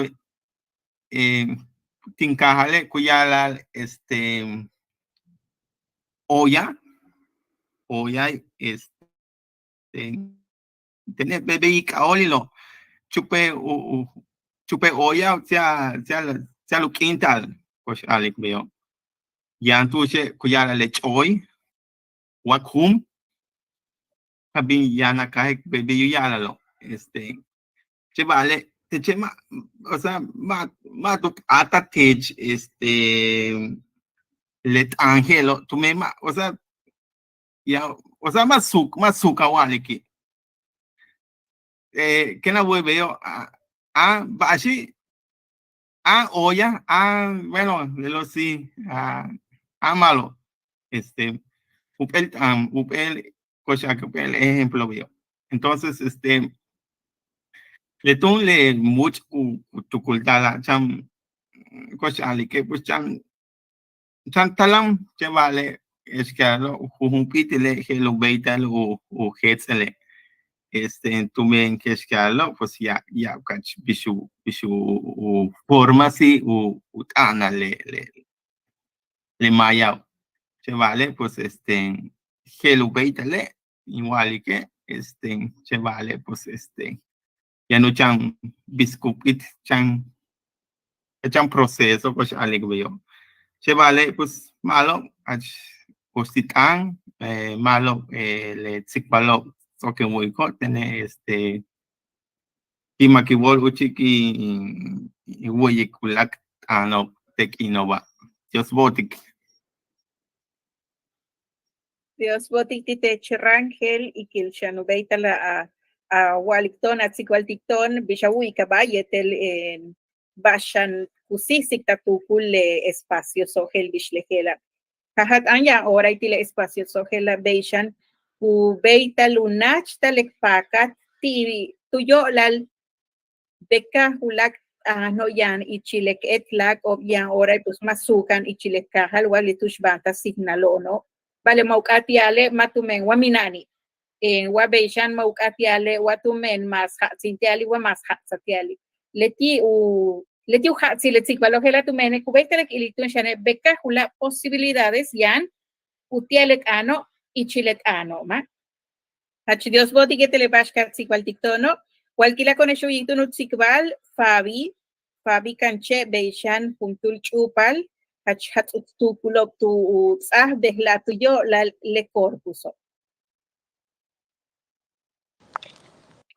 tin kaajale' ku ya'ala'al este olla olla este tene' bey bey k'ajóolilo' chupe' u chupe' olla tsi' a tsi' a tsi' a u k'íinta'al ko'ox a'alik beyo'. Yaan tu'uxe' ku ya'ala'al le ch'ooy wa kúum ka bin yaan a kaaje' bey bey u ya'ala'alo' este chéen ba'ale' teche' ma' o sea ma' ma' tu p'áatal teech este le t'aan je'elo' tumen ma' o sea ya o sea ma' suuk ma' suuk a wa'aliki' ken a wu'uy beyo' a ba'axi' a olla a bueno lelo' sí a ma'alob este jump'éel t'aan jump'éel ko'ox a'alik jump'éel ejemplo beyo'. Entonces este le túun le múuch' ku tukulta'ala' chan ko'ox a'alike' pues chan chan talam chéen ba'ale' je'ex ka'alo' jujump'íitile' je'el u béeytal u jéets'ele' este tumen je'ex ka'alo' pues ya'ab ya'ab ka'ach bix u bix u forma sí u t'a'anal le le le maayao'. Chéen ba'ale' pues este je'el u béeytale' in wa'alike' este chéen ba'ale' pues este yaan u chan biscup'íit chan chan proceso ko'ox a'alik beyo'. Chéen ba'ale' pues ma'alob jach ko'ox ti' t'aan ma'alob le tsikbalo'ob ts'o'ok in wu'uyiko' tene' este ki'imak in wóol úuchik in wu'uyik uláak' t'aano'ob te' k'iino'oba'. Dios bo'otik. Dios bo'otik ti' teech Rangel ikil xan u béeytal a a wa'alik to'on a tsikbaltik to'on bix a wu'uyikaba' yéetel ba'ax xan ku síijsik ta tuukul le espacioso' je'el bix le je'ela'. Jaja' t'aan yaan hora ti' le espacioso' je'ela' bey xan ku béeytal u náachtal le k paakat ti' tu yo'olal bekaj uláak' t'aano' yaan ichil le k éet láako'ob yaan hora pues ma' suuka'an ichil le kaajal wa le tu'ux ba'anta' síijnalo'ono'. Ba'ale' ma' u k'áat ya'ale' ma' tumen wa mina'ani' wa bey xan ma' u k'áat ya'ale' wa tumen mas ja'atsil ti'ali' wa mas ja'atsaj ti'ali'. Leti' u leti' u ja'atsil le tsikbalo' je'ela' tumene' ku béeytal k ilik túun xane' bekaj uláak' posibilidades yaan uti'al le t'aano' ichil le t'aano' ma'. Jach Dios bo'otik yéetel le ba'ax ka tsikbaltik to'ono'. Walkila' ko'one'ex u'uyik túun u tsikbal Fabi. Fabi Canché bey xan juntúul ch'úupal jach jats'uts tuukulo'ob tu ts'áaj bejla'a tu yo'olal le corpuso'.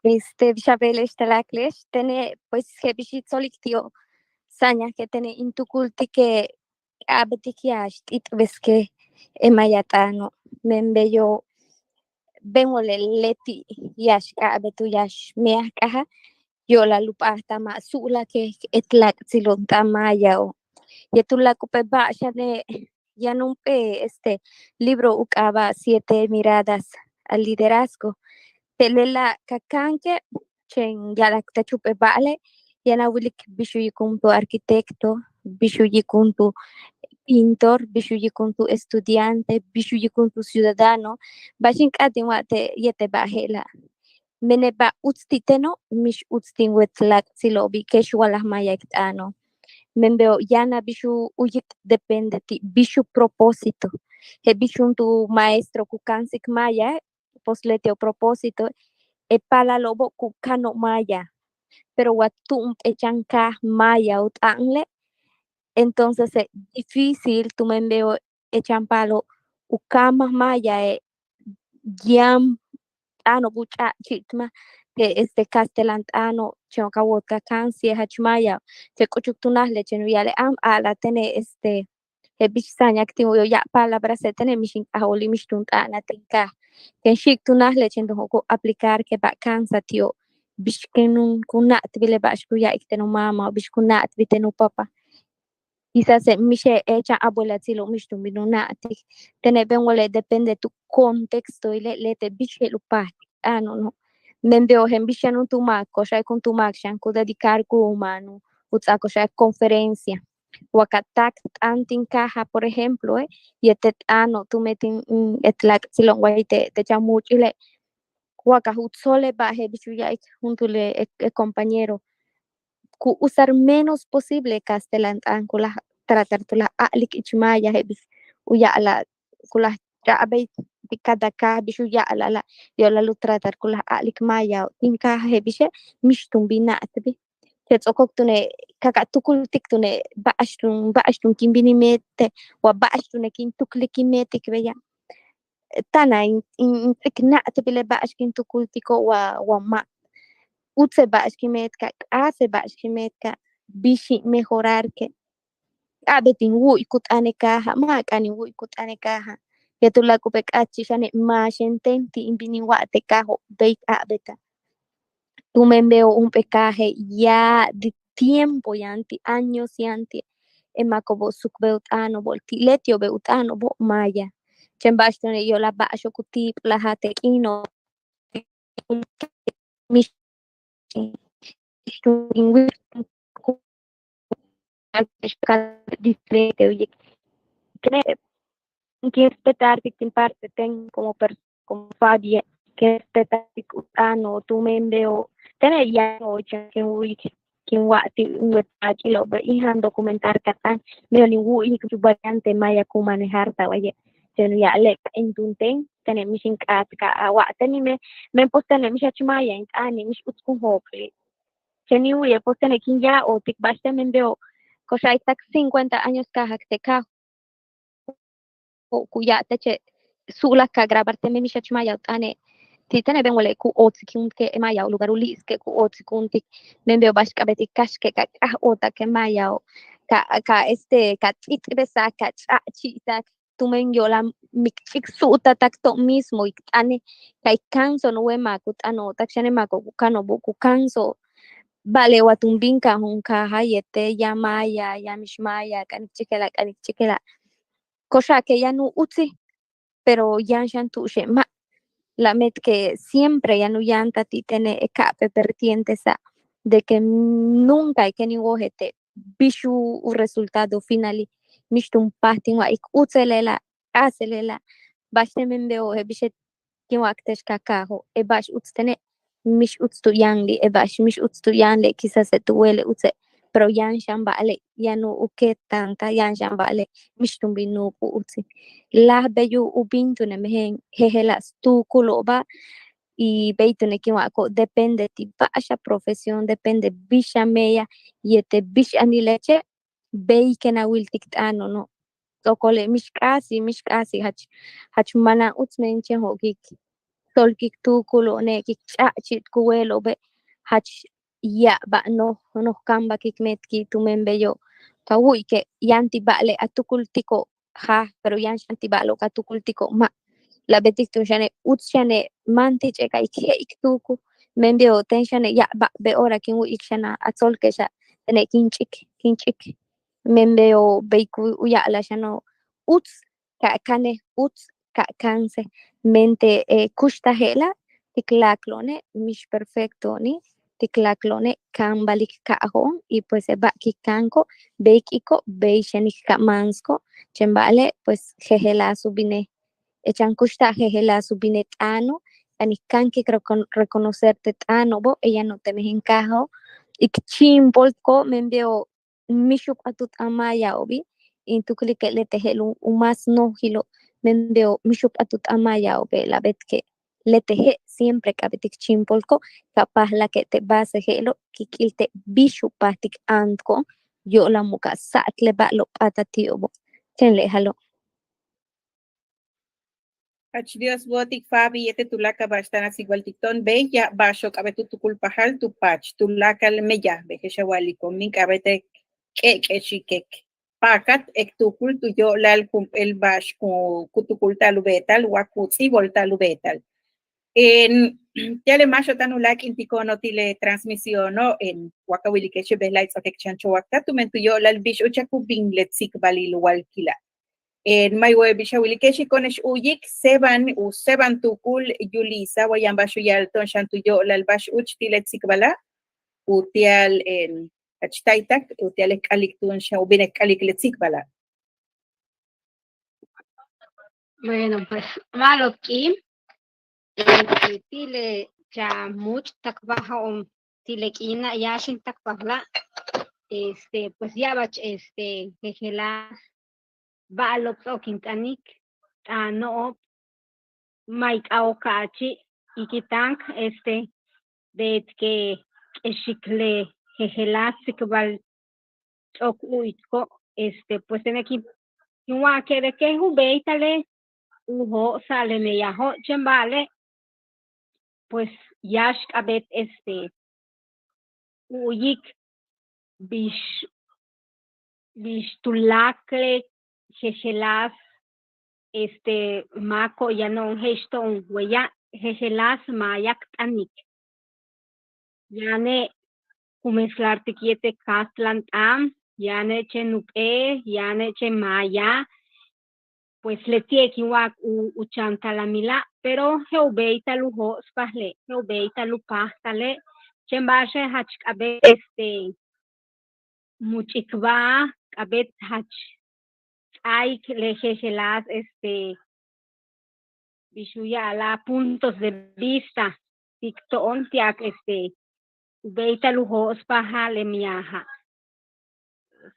Este bix a beele'ex taláakle'ex tene' pues je'el bix in tsolik ti'o' sáañajke' tene' in tukultike' k'a'abéetik yáax t'it'besik e maaya t'aano' men beyo' ben wale' leti' yáax k'a'abéet u yáax meyaj k'aja' yo'olal u p'áataj ma' su'lake' k éet láak'tsilo'on t'aan maayao' yéetel u láak' jump'éel ba'al xane' yaan jump'éel este libro u k'aaba' Siete miradas al liderazgo. Te' lela' ka káanke' chéen ya'alak tech jump'éel ba'ale' yaan a wilik bix u yilik juntúul arquitecto, bix u yilik juntúul pintor, bix u yilik juntúul estudiante, bix u yilik juntúul ciudadano. Ba'ax in k'áat in wa'al te' yéetel ba'al je'ela'. Mene' ba'al uts ti' teno' mix uts tin wéet láak'tsilo'obi' kex walaj maaya k t'aano'. Men beyo' yaan a bix u yilik depende ti' bix u propósito. Je'el bix juntúul maestro ku ka'ansik maaya propós leti'o' propósito, e paalalo'obo' ku kano'ob maaya, pero wa tu'un p'éel chan kaaj maaya u t'aanle', entonces difícil tumen beyo' e chan paalo' u kaamaj maaya e yaan t'aano'ob u ch'a'chi'itmaj te' este kastelan t'aano', chéen ka wóol ka ka'ansik jach maaya, te' k'uchuk tunajle' chéen u ya'ale' am a'alaj tene' este je'el bix sáanak tin wu'uy ya'ab palabrase' tene' mix in k'aj óoli' mix tun t'a'anal tin kaaj. Ken xi'ik tunajle' chéen tun jo'ok' u aplicar que ba'ax ka'ansaj ti'ob, bix ken ku na'atbil le ba'ax ku ya'alik ten u mamao', bix ku na'atbil ten u papao'. Quizás mix e chan abuelatsilo'ob mix tun bin u na'atik. Tene' been wale' depende tu contexto ile' leti'e' bix je'el u páajtik t'aano'. Men beyo' je'el bix yaan juntúul máak, ko'ox a'alik juntúul máak xan ku dedicar ku máan u ts'áa ko'ox a'alik conferencia. Wa ka táak t'aan tin kaaja', por ejemplo, yéetel t'aano' tumen tin, mm, et láak'tsilo'on way te', te' chan múuch'ile', wa ka ju tsol le ba'ax je'el bix u ya'alik juntúul e, e compañero, ku usar menos posible kastelan t'aan, ku láaj tratar tu láaj a'alik ich maaya je'el bix u ya'ala'al, ku láaj ch'a'abey ti' cada kaaj bix u ya'ala'al, yo'olal u tratar ku láaj a'alik maaya tin kaaja' je'el bixe' mix tun bin na'atbil. Te' ts'o'okok túune' ka, ka tukultik túune' ba'ax tun, ba'ax tun kin bin in meet wa ba'ax túune' kin tuklik in meetik beya'. Táan a in, in, in ts'ik na'atbil le ba'ax kin tukultiko' wa, wa ma' uts le ba'ax kin meetika'a, k'aas le ba'ax kin meetika'a, bix in mejorarke'. K'a'abéet in wu'uyik u t'aan le kaaja', ma' k'a'ana'an in wu'uyik u t'aan le kaaja'. Yéetel u láak'ubéet k'áatchi' xane' máax yéetel ti' in bin in wa'al te' kaajo' bey k'a'abéeta'. Tumen beyo' jump'éel kaaje' ya'ab tiempo yaan ti', años yaan ti', e máako'obo' suuk beyo' u t'aano'obo' ti', leti'obe' u t'aano'obo' maaya. Chéen ba'ax túune' yo'olal ba'axo'ob ku ti'iplajal te' k'iino'ob mix, mix in diferente u yéet. Kin respetartik tin parte ten como per, como Fabie, kin respetartik u t'aano' tumen beyo'. Tene' yaan o chéen kin wu'uyik kin wa'al ti' in wéet paachilo'obe' in jan documentar ka t'aan, beyo' in wu'uyik u variante maaya ku manejar ta waye'. Chéen u ya'ale' in tun ten, tene' mix in k'áatika'a wa tene' me, men pues tene' mix jach maaya in t'aani', mix uts kun jook'li'. Chéen in wu'uye' pues tene' kin ya'abtik ba'ax ten men beyo', ko'ox a'alik tak cincuenta años ka jak te' kaajo', ku ya'ab teche' su'ulak ka grabar ten men mix jach maaya u t'aane'. Ti' tene' been wale' ku óotsikúuntike' maaya u lugar u líi'sike' ku óotsikúuntik. Men beyo' ba'ax k'a'abéet in kaxke' ka k'aj óolta'ake' maayao', ka, ka este ka ts'íitbesa'ak, ka ch'a'chi'itak, tumen yo'olal míin k ch'ik su'utat tak to'on mismo k t'aane', ka k ka'anso'on u wéet máak u t'aano'ob tak xane' máako'ob ku kano'obo' ku ka'anso'ob. Ba'ale' wa tun bin ka'aj ju'un kaaja' yéetel yaan maaya, yaan mix maaya, k'anik chikela', k'anik chikela'. Ko'ox a'alike' yaan u utsil, pero yaan xan tu'uxe' ma'. La met que siempre yaan u yantal ti' tene' e ka'ap'éel vertientesa' de que nunca e ken in wojel te' bix u resultado finali', mix tun páajtal in wa'alik utsel lela', k'aasel lela'. Ba'ax ten men beyo' je'el bixe' kin wa'alik te'ex ka kaajo', e ba'ax uts tene' mix uts tu yaanli', e ba'ax mix uts tu yaanle' quizás e tu wéele' utse', pero yaan xan ba'ale' yaan u keeta'antal, yaan xan ba'ale' mix tun bin nuuk u utsil. Láaj bey u bin túune' mejen jejeláas tuukulo'oba', y bey túune' kin wa'aliko'ob depende ti' ba'ax a profesión, depende bix a meeyaj yéetel bix anileche', bey ken a wiltik t'aano'ono'. Ts'o'okole' mix k'aasi', mix k'aasi', jach, jach manan uts men chéen jo'okik tsolkik tuukulo'one', kik ch'a'chi'it ku weelo'obe', jach ya'aba'ab noj, noj kaambal kik meetiki' tumen beyo'. Ka wu'uyike' yaan ti' ba'ale' a tukultiko'ob jaaj, pero yaan xan ti' ba'alo'ob ka tukultiko'ob ma'. La beetik túun xane' uts xane' máan ti' che'eka' ik je'ik tuukul. Men beyo' ten xane' ya'aba'abe' hora kin wu'uyik xan a tsolke'exa', tene' kin ch'ik, kin ch'ik. Men beyo' bey ku u ya'ala'al xano' uts ka kanej, uts ka ka'ansej. Mente' kuxtal je'ela' ti' k láaklo'one' mix perfecto'oni', ti' k láaklo'one' kaambalik ka'ajo'on, y pues e ba'al kik ka'anko'ob bey k'iiko'ob bey xanik ka máansko'ob. Chéen ba'ale' pues jejeláas u bine', e chan kuxtal jejeláas u bine' t'aano', k'anik káan kik reconocer te' t'aano'obo', e yano'ob te' mejen kaajo', ik chíimpoltiko'ob, men beyo' mix u p'aat u t'aan maaya'obi', in tuklike' leti'e' je'el u más nojilo', men beyo' mix u p'aat u t'aan maaya'obe', la beetike' le teje' siempre k'a'abéet k chíimpolko', ka pajlake' te' base je'elo' k k'íil te' bix u páajtik áantko'on yo'olal mu ka sa'ak le ba'alo' p'áatal ti'obo'. Chéen le je'elo'. Jach Dios bo'otik Fabi yéetel tuláakal ba'ax táan a tsikbaltik to'on bey ya'ab ba'axo'ob k'a'abéet u tukulpajal tu paach tuláakal meyaj bey je'ex a wa'aliko' míin k'a'abéet k k'e'k'e'exik k paakat k tuukul tu yo'olal jump'éel ba'ax ku ku tukulta'al u beeta'al wa ku ts'íibolta'al u beeta'al. Ti'al le máaxo'ob táan u láak'intiko'ono' ti' le transmisiono' wa ka wilike'exe' bejla'e' ts'o'ok k chan chowaktal tumen tu yo'olal bix úuchak u bin le tsikbalil walkila'. Ma' in wojel bix a wilike'ex, ko'one'ex u'uyik séeba'an u séeba'an tuukul Yulisa wa yaan ba'ax u ya'al to'on xan tu yo'olal ba'ax úuch ti' le tsikbala', uti'al jach táaktak uti'al k k'alik túun xan u bin k k'alik le tsikbala'. Bueno, pues ma'alob k'iin ti' le chan múuch' táakpajo'on ti' le k'iina' yáax in táakpajla', este pues ya'abach este jejeláas ba'alo'ob ts'o'ok in t'anik t'aano'ob ma' in k'ajóol ka'achi' ikitáan este beet k k'exik le jejeláas tsikbal ts'o'ok u'uytiko'. Este pues tene' kin kin wa'alike' de que u béeytale' u jo'osa'al le meyajo' chéen ba'ale' pues yáax k'a'abéet este u'uyik bix bix tuláakal le jejeláas este máako'ob yano'on je'ex to'on weya' jejeláas maaya k t'anik. Yane' ku mezclartik yéetel kastlan t'aan, yane' chéen jump'éel, yane' chéen maaya. Pues leti'e' kin wa'alik u u chan talamila' pero je'el u béeytal u jo'ospajale' je'el u béeytal u páajtale'. Chéen ba'axe' jach k'a'abéet este much'ikbáa k'a'abéet jach ts'áaik le jejeláas este bix u ya'ala'al puntos de vista ti' to'on ti'al este u béeytal u jo'ospajal le meyaja'.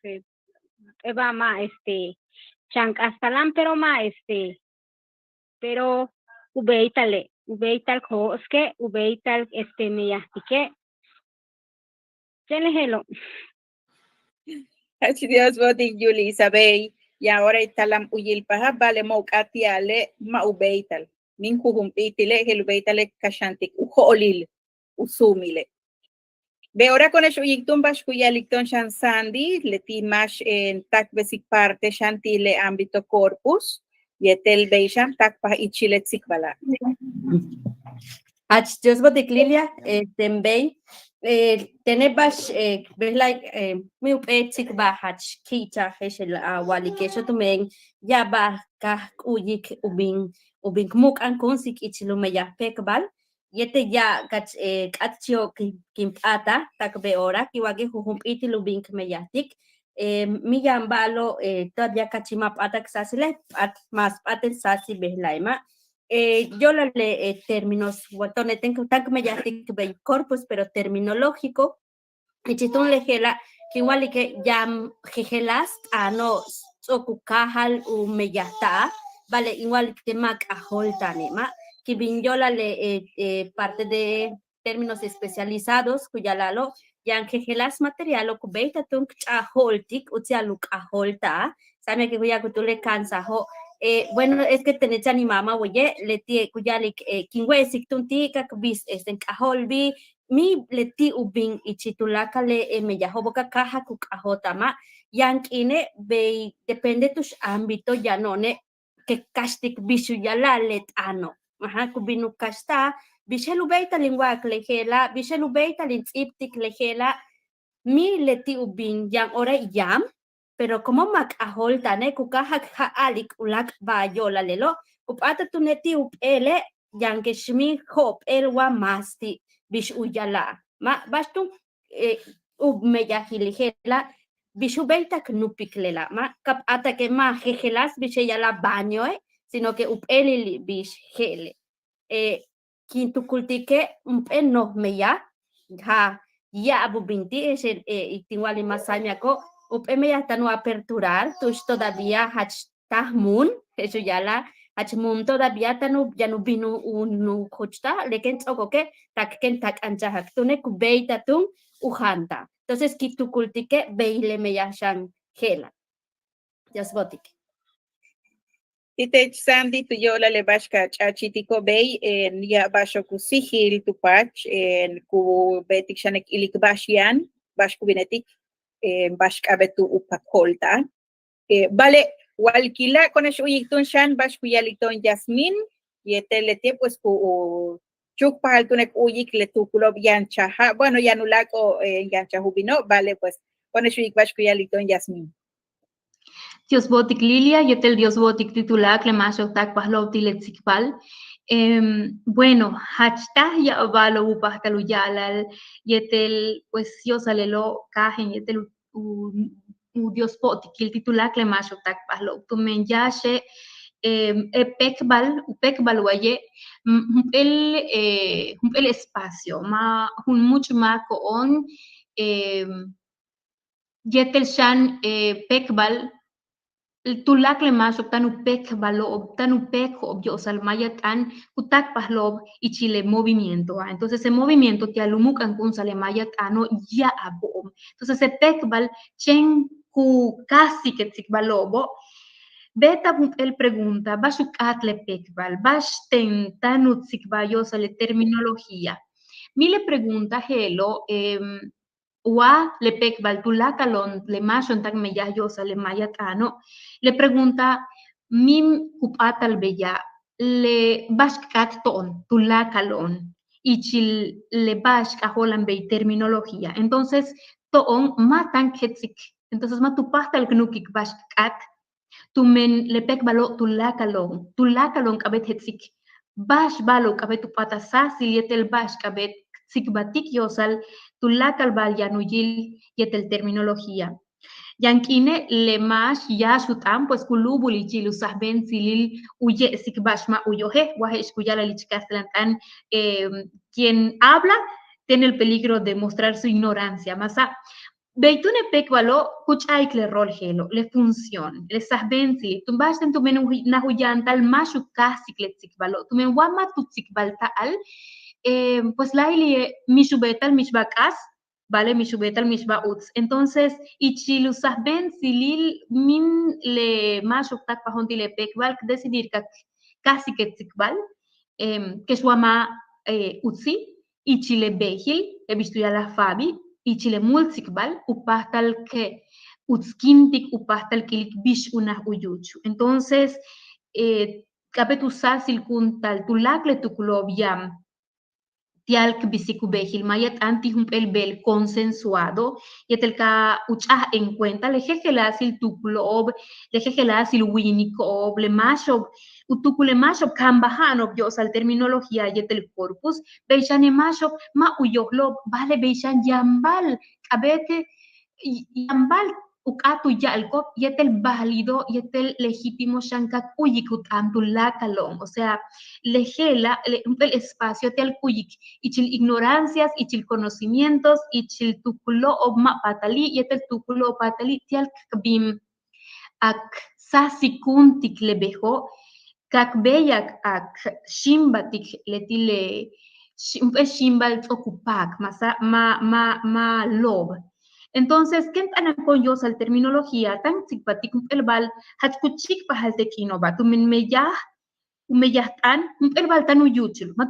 P'éel ba'al ma' este chan k'astalan pero ma' este pero u béeytale' u béeytal k jo'osike' u béeytal este meyajtike'. Chéen le je'elo'. Jach Dios bo'otik Yulisa bey yaan hora in talam u yilpajal ba'ale' ma' u k'áat ti'ale' ma' u béeytal míin jujump'íitile' je'el u béeytale' k kaxantik u jo'olil u suumile'. Beoora ko'one'ex u'uyik túun ba'ax ku ya'alik to'on xan Sandy leti' máax táakbesik parte xan ti' le ámbito corpus yéetel bey xan táakpaj ichil le tsikbala'. Jach Dios bo'otik Lilia. Este bey tene' ba'ax bejla'e' míin jump'éel tsikbal jach ki'ichaj je'ex a wa'alike'exo' tumen ya'aba'al ka k u'uyik u bin u bin k mu'uk'ankúunsik ichil u meyaj péekbal yéetel ya'ab kach k'áatchi'ob kin p'áatal tak beoora kin wa'alike' jujump'íitil u bin k meyajtik. Míin yaan ba'alo'ob todavía kach ma' p'áatak sáasile' p'áat más p'áaten sáasil bejla'e' ma' yo'olal le términos wa to'one' ten táan k meyajtik bey corpus pero terminológico. Ichil túun le je'ela' kin wa'alike' yaan jejeláas t'aano'ob ts'o'ok u káajal u meyajta'al ba'ale' in wa'alike' ma' k'ajóolta'ane' ma' kin bin yo'olal le parte de términos especializados ku ya'ala'alo' yaan jejeláas materialo' ku béeytal túun k ch'a'ajo'oltik uti'al u k'ajóolta'al. Sáamyake' ku ya'alik u túul le ka'ansajo'. Bueno es que tene' chan in máama' weye' leti'e' ku ya'alik kin we'esik túun ti' ka k bis este k'ajóoltbil míin leti' u bin ichil tuláakal le meyajo'obo' ka káajak u k'ajóolta'al ma' yaan k'iine' bey depende tu'ux ámbito yano'one' k kaxtik bix u ya'ala'al le t'aano'. Ku bin u kaxta'al bix je'el u béeytal in wa'alik le je'ela' bix je'el u béeytal in ts'íibtik le je'ela'. Míin leti' u bin yaan hora yaan pero como ma' k'ajóolta'ane' ku káajak ja'alik uláak' ba'al yo'olal lelo' ku p'áatal túune' ti' jump'éele' yaan kex míin jo'op'éel wa más ti' bix u ya'ala'al ma' ba'ax túun u meyajil le je'ela' bix u béeytal k nupik lela' ma' ka p'áatake' ma' jejeláas bix je'el ya'ala'al bañoe' sino que jump'éelili' bix je'ele'. Kin tukultike' jump'éel noj meyaj jach ya'ab u bin ti' je'ex tin wa'alik ma' sáamyako' jump'éel meyaj táan u aperturar tu'ux todavía jach táaj múul je'ex u ya'ala'al jach mun todavía táan u yaan u bin u nukuchtaj, le kéen ts'o'oke' tak kéen tak'anchajak túune' ku béeytal túun u jaanta'al. Entonces ki tukultike' bey le meyaj xan je'ela'. Dios bo'otik. Ti' teech Sandy, tu yo'olal le ba'ax ka ch'a'achi'itiko'ob bey, ya'ab ba'axo'ob ku síijil tu paach, ku beetik xane' k ilik ba'ax yaan, ba'ax ku binetik, ba'ax k'a'abéet u paak jo'olta'al. Ba'ale' walkila' ko'one'ex u'uyik túun xan ba'ax ku ya'alik to'on Yasmin, yéetel leti'e' pues ku chúukpajal túune' k u'uyik le tuukulo'ob yanchaja', bueno, yaan uláak'o'ob yanchaj u bino'ob, ba'ale' pues ko'one'ex u'uyik ba'ax ku ya'alik to'on Yasmin. Dios bo'otik Lilia, yéetel Dios bo'otik ti' tuláakal le máaxo'ob táakpajlo'ob ti' le tsikbal. Bueno, jach táaj ya'ab ba'alo'ob u páajtal u ya'alal yéetel pues yo'osal lelo' kaajen yéetel u u Dios bo'otikil ti' tuláakal le máaxo'ob táakpajlo'ob tumen yáaxe' e péekbal, u péekbal waye' jump'éel jump'éel espacio ma' jun múuch' máako'on yéetel xan e péekbal tuláakal le máaxo'ob táan u péekbalo'ob, táan u péeko'ob yo'osal maaya t'aan ku táakpajlo'ob ichil le movimiento. Entonces e movimiento ti'al u mu'uk'ankúunsa'al le maaya t'aano' ya'abo'ob. Entonces e péekbal chéen ku káajsik le tsikbalo'obo'. Beeta'ab jump'éel pregunta, ba'ax u k'áat le péekbal, ba'axten táan u tsikbal yo'osal le terminología. Míin le pregunta je'elo' wa le péekbal tuláakalo'on le máaxo'on táan k meyaj yo'osal le maaya t'aano'. Le pregunta míin ku p'áatal beya' le ba'ax k k'áat to'on tuláakalo'on ichil le ba'ax k jo'ola'an bey terminología. Entonces to'on ma' táan k jets'ik, entonces ma' tu páajtal k nu'ukik ba'ax k k'áat. Tumen le péekbalo' tuláakalo'on, tuláakalo'on k'a'abéet k jets'ik ba'ax ba'alo'ob k'a'abéet u p'áatal sáasil yéetel ba'ax k'a'abéet k tsikbaltik yo'osal tuláakal ba'al yaan u yil yéetel terminología. Yaan k'iine' le máax yáax u t'aan pues ku lúubul ichil u sajbe'entsilil u ye'esik ba'ax ma' u yojel, wa je'ex ku ya'ala'al ich kastelan t'aan quien habla tiene el peligro de mostrar su ignorancia, maasa'. Bey túune' péekbalo' ku ch'a'ik le rol je'elo', le función, le sajbe'entsilil, túun ba'axten tumen naj u yantal máax u káajsik le tsikbalo', tumen wa ma' tu tsikbalta'al pues láayli'e' mix u beeta'al mixba'al k'aas, ba'ale' mix u beeta'al mixba'al uts. Entonces ichil u sajbe'entsilil míin le máaxo'ob táakpajo'on ti' le péekbal k decidir ka k káajsik le tsikbal kex wa ma' utsi', ichil le beejil le bix tu ya'alaj Fabi, ichil le múul tsikbal u páajtal k utskíintik, u páajtal k ilik bix unaj u yúuchul. Entonces k'a'abéet u sáasilkúunta'al tuláakal le tuukulo'ob yaan ti'al k bisik u beejil maaya t'aan ti' jump'éel beel consensuado yéetel ka u ch'a'aj en cuenta le jejeláasil tuukulo'ob, le jejeláasil wíiniko'ob, le máaxo'ob u tuukul le máaxo'ob kaambaja'ano'ob yo'osal terminología yéetel corpus, bey xan le máaxo'ob ma' u yojlo'ob, ba'ale' bey xan yaan ba'al k'a'abéet yaan ba'al u k'áat u ya'alko'ob yéetel válido yéetel legítimo xan ka k u'uyik u t'aan tuláakalo'on, o sea le je'ela' le jump'éel espacio ti'al k u'uyik ichil ignorancias, ichil conocimientos, ichil tuukulo'ob ma' paatalil yéetel tuukulo'ob paatalil ti'al k bin k sáasilkúuntik le bejo', ka k béeyak k xíimbaltik leti' le jump'éel xíimbal ts'o'ok u páak, maasa' ma' ma' ma' loob. Entonces kéen t'aanako'on yo'osal terminología táan k tsikbaltik jump'éel ba'al jach ku chíikpajal te' k'iino'oba' tumen meyaj u meyaj t'aan jump'éel ba'al táan u yúuchul, ma'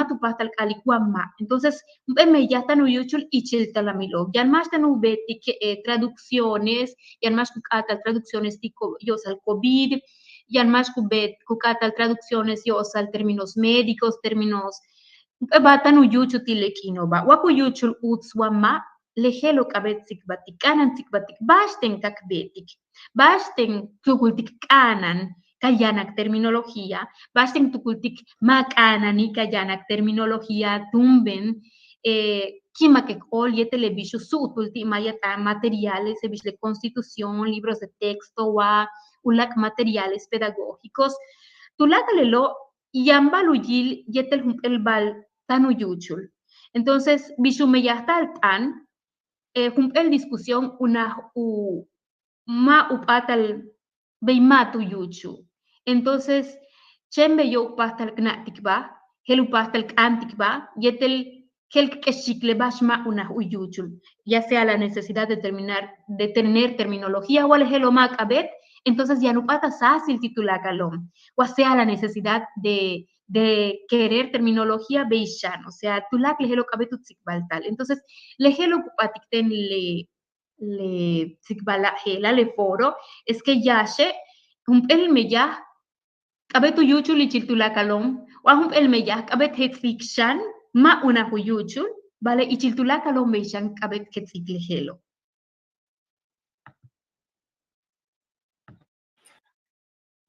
tu páajtal k a'alik wa ma'. Entonces jump'éel meyaj táan u yúuchul ichil talamilo'ob, yaan máax táan u beetik traducciones, yaan máax ku k'áata'al traducciones ti' yo'osal covid, yaan máax ku beet ku k'áata'al traducciones yo'osal términos médicos, términos jump'éel ba'al táan u yúuchul ti' le k'iino'oba', wa ku yúuchul uts wa ma', le je'elo' k'a'abéet tsikbaltik, k'a'ana'an tsikbaltik ba'axten ka k beetik, ba'axten tukultik k'a'ana'an ka yanak terminología, ba'axten tukultik ma' k'a'ana'ani' ka yanak terminología túumben ki'imak k óol yéetel le bix u su'utul ti' maaya t'aan materiales, le bix le constitución, libros de texto wa uláak' materiales pedagógicos. Tuláakal lelo' yaan ba'al u yil yéetel jump'éel ba'al táan u yúuchul. Entonces bix u meyajta'al t'aan jump'éel discusión unaj u ma' u p'áatal bey ma' tu yúuchul. Entonces chéen beyo' u páajtal k na'atikbáa, je'el u páajtal k áantikbáa yéetel je'el k k'exik le ba'ax ma' unaj u yúuchul, ya sea la necesidad de terminar, de tener terminología wa le je'elo' ma' k'a'abéet. Entonces yaan u p'áatal sáasil ti' tuláakalo'on, wa sea la necesidad de, de querer terminología, bey xan, o sea, tuláakal le je'elo' k'a'abéet u tsikbalta'al. Entonces le je'elo' ku p'áatik ten le le tsikbala' je'ela', le foro, es que yáaxe' jump'éel meyaj k'a'abéet u yúuchul ichil tuláakalo'on, wa jump'éel meyaj k'a'abéet k jets'ik xan ma' unaj u yúuchul, ba'ale' ichil tuláakalo'on bey xan k'a'abéet k jets'ik le je'elo'.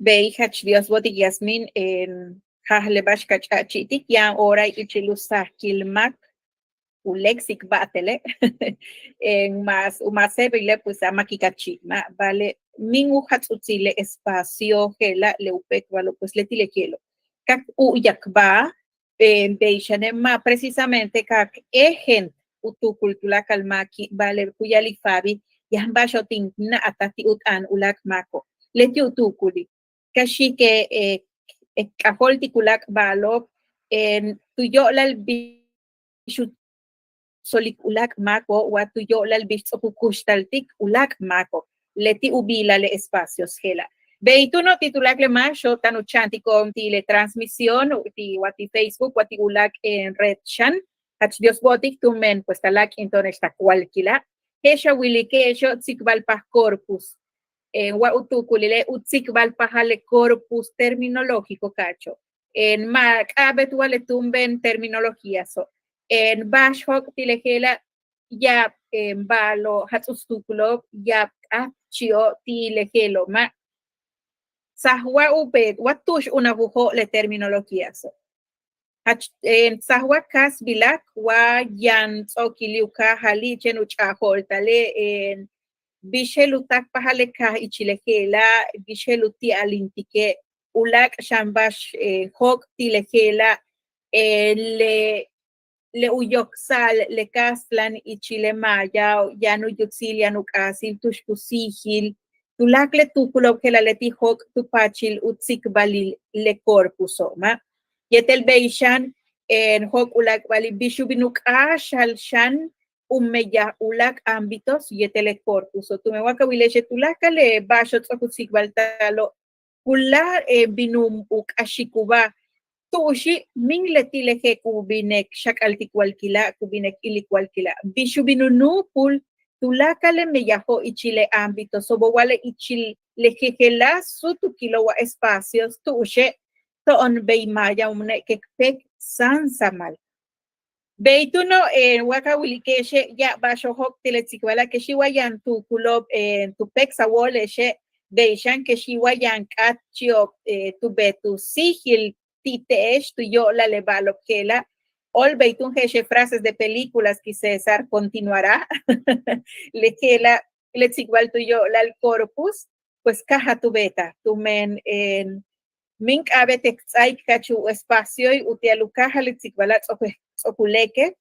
Bey jach Dios bo'otik Yasmin, jach le ba'ax ka ch'a'achi'itik yaan hora ichil u sajkil máak u léeksik ba'atele', mas u maasebile' pues a máakik a chi' ma', ba'ale' míin u jats'utsil le espacio je'ela' le u péekbalo' pues leti' le je'elo' ka k u'uyakbáa, bey xane' ma' precisamente ka k éejent u tuukul tuláakal máaki', ba'ale' ku ya'alik Fabi yaan ba'axo'ob tin na'ataj ti' u t'aan uláak' máako', leti' u tuukulil. Ka xi'ike' k k'ajóoltik uláak' ba'alo'ob tu yo'olal bix u tsolik uláak' máako' wa tu yo'olal bix ts'o'ok u kuxtaltik uláak' máako', leti' u biilal le espacios je'ela'. Bey túuno' ti' tuláakal le máaxo'ob táan u cha'antiko'on ti' le transmisión ti' wa ti' Facebook wa ti' uláak' red xan, jach Dios bo'otik tumen pues ta láak'into'one'ex ta walkila'. Je'ex a wilike'exo' tsikbalpaj corpus, wa u tuukulile' u tsikbalpajal le corpus terminológico ka'acho'. Ma' k'a'abéet wa le túumben terminologíaso'. Ba'ax jóok' ti' le je'ela' ya'ab ba'alo' jats'uts tuukulo'ob, ya'ab k'áatchi'o' ti' le je'elo' ma'. Tsaj wa u beet wa tu'ux unaj u jóok'ol le terminologíaso'. Jach tsaj wa k'aas bilak wa yaan ts'o'okili' u káajali' chéen u ch'a'ajo'oltale' bix je'el u táakpajal le kaaj ichil le je'ela', bix je'el u ti'alintike' uláak' xan ba'ax jóok' ti' le je'ela', le le u yoksa'al le kastlan ichil le maayao', yaan u yutsil yaan u k'aasil tu'ux ku síijil tuláakal le tuukulo'ob je'ela' leti' jóok' tu paachil u tsikbalil le corpuso' ma'. Yéetel bey xan jóok' uláak' ba'ali' bix u bin u k'áaxal xan u meyaj uláak' ámbitos yéetel le corpuso'. Tumen wa ka wile'exe' tuláakal le ba'axo'ob ts'o'ok u tsikbalta'alo' ku láaj bin u k'axikubáa tu'uxi' míin leti' le je'el ku bin k xak'altik walkila', ku bin k ilik walkila', bix u bin u núupul tuláakal le meyajo' ichil le ámbitoso'obo' wa le ichil le jejeláas súutukilo' wa espacios tu'uxe' to'on bey maaya u múune' k péek sáansamal. Bey túuno' wa ka wilike'exe' ya'ab ba'axo'ob jóok' ti' le tsikbala' kexi' wa yaan tuukulo'ob tu péeksaj wóole'exe', bey xan kexi' wa yaan k'áatchi'ob tu beet u síijil ti' te'ex tu yo'olal le ba'alo'ob je'ela'. Óol bey túun je'exe' frases de películas ki César continuará le je'ela' le tsikbal tu yo'olal corpus, pues káajal tu beetaj tumen míin k'a'abéet k ts'áaik ka'ach u espacioi' uti'al u káajal le tsikbala' ts'o'ok u léeke',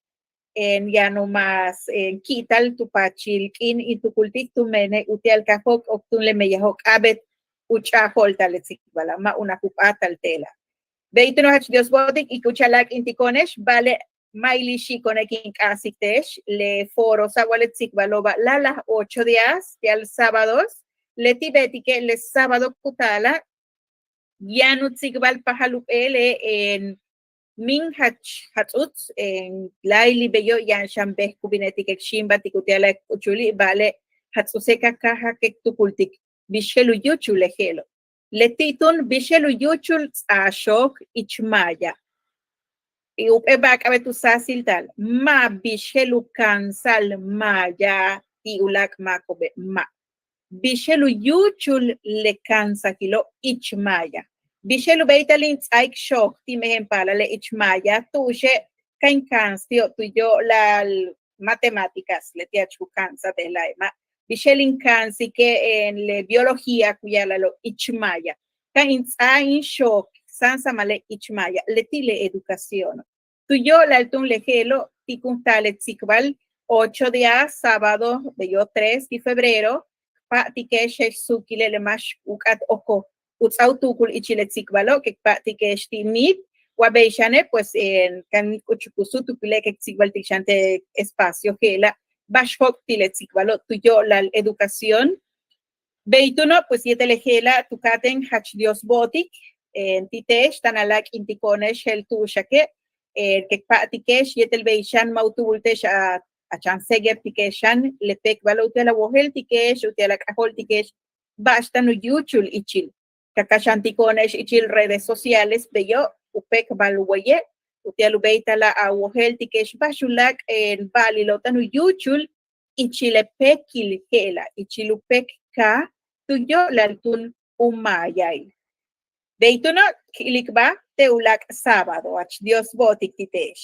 yaan u mas ki'ital tu paachil k'iin in tukultik tumene' uti'al ka jóok'ok túun le meyajo' k'a'abéet u ch'a'ajo'olta'al le tsikbala' ma' unaj u p'áatal te'ela'. Bey túuno' jach Dios bo'otik y ku chan láak'intiko'one'ex ba'ale' ma' ili xi'iko'one' kin k'a'asik te'ex le forosa' wa le tsikbalo'oba' lalaj ocho días ti'al sábados, leti' beetike' le sábado ku taala' yaan u tsikbalpajal u p'éele' míin jach jats'uts láayli' beyo' yaan xan bej ku binetik k xíimbaltik uti'al k k'uchuli' ba'ale' jats'utse' ka káajak k tukultik bix je'el u yúuchul le je'elo'. Leti' túun bix je'el u yúuchul ts'aaxook ich maaya. Y jump'éel ba'al k'a'abéet u sáasilta'al ma' bix je'el u ka'ansa'al maaya ti' uláak' máako'obe' ma'. Bix je'el u yúuchul le ka'ansajilo' ich maaya. Bix je'el u béeytal in ts'áaik xook ti' mejen paalale' ich maaya tu'uxe' ka in ka'ans ti'ob tu yo'olal matemáticas leti' jach ku ka'ansa'al bejla'e' ma'. Bix je'el in ka'ansike' le biología ku ya'ala'alo' ich maaya. Ka in ts'áa in xook sáansamale' ich maaya leti' le educaciono'. Tu yo'olal túun le je'elo' ti' kun taal le tsikbal ocho días sábado beyo' tres ti' febrero k pa'atike' xech suukile' le máax u k'áat okol uts'aj u tuukul ichil le tsikbalo', que k pa'atike'ex ti' mit. Wa bey xane' pues, kan k'uchuk u súutukile' que k tsikbaltik xan te' espacio je'ela', ba'ax jóok' ti' le tsikbalo' tu yo'olal educación. Bey túuno' pues yéetel le je'ela' tu ka'atéen jach Dios bo'otik ti' te'ex táan a láak'intiko'one'ex je'el tu'uxake', que k pa'atike'ex yéetel bey xan ma' u tu'ubulte'ex a chan seguertike'ex xan le péekbalo' uti'al a wojéeltike'ex uti'al a k'ajóoltike'ex ba'ax táan u yúuchul ichil. Ka kaxantiko'one'ex ichil redes sociales beyo', u péekbal weye' uti'al u béeytal a wojéeltike'ex ba'ax uláak' ba'alilo' táan u yúuchul ichil le péekil je'ela', ichil u péek kaaj tu yo'olal túun u mayail. Bey túuno' k ilikbáa te' uláak' sábado, jach Dios bo'otik ti' te'ex.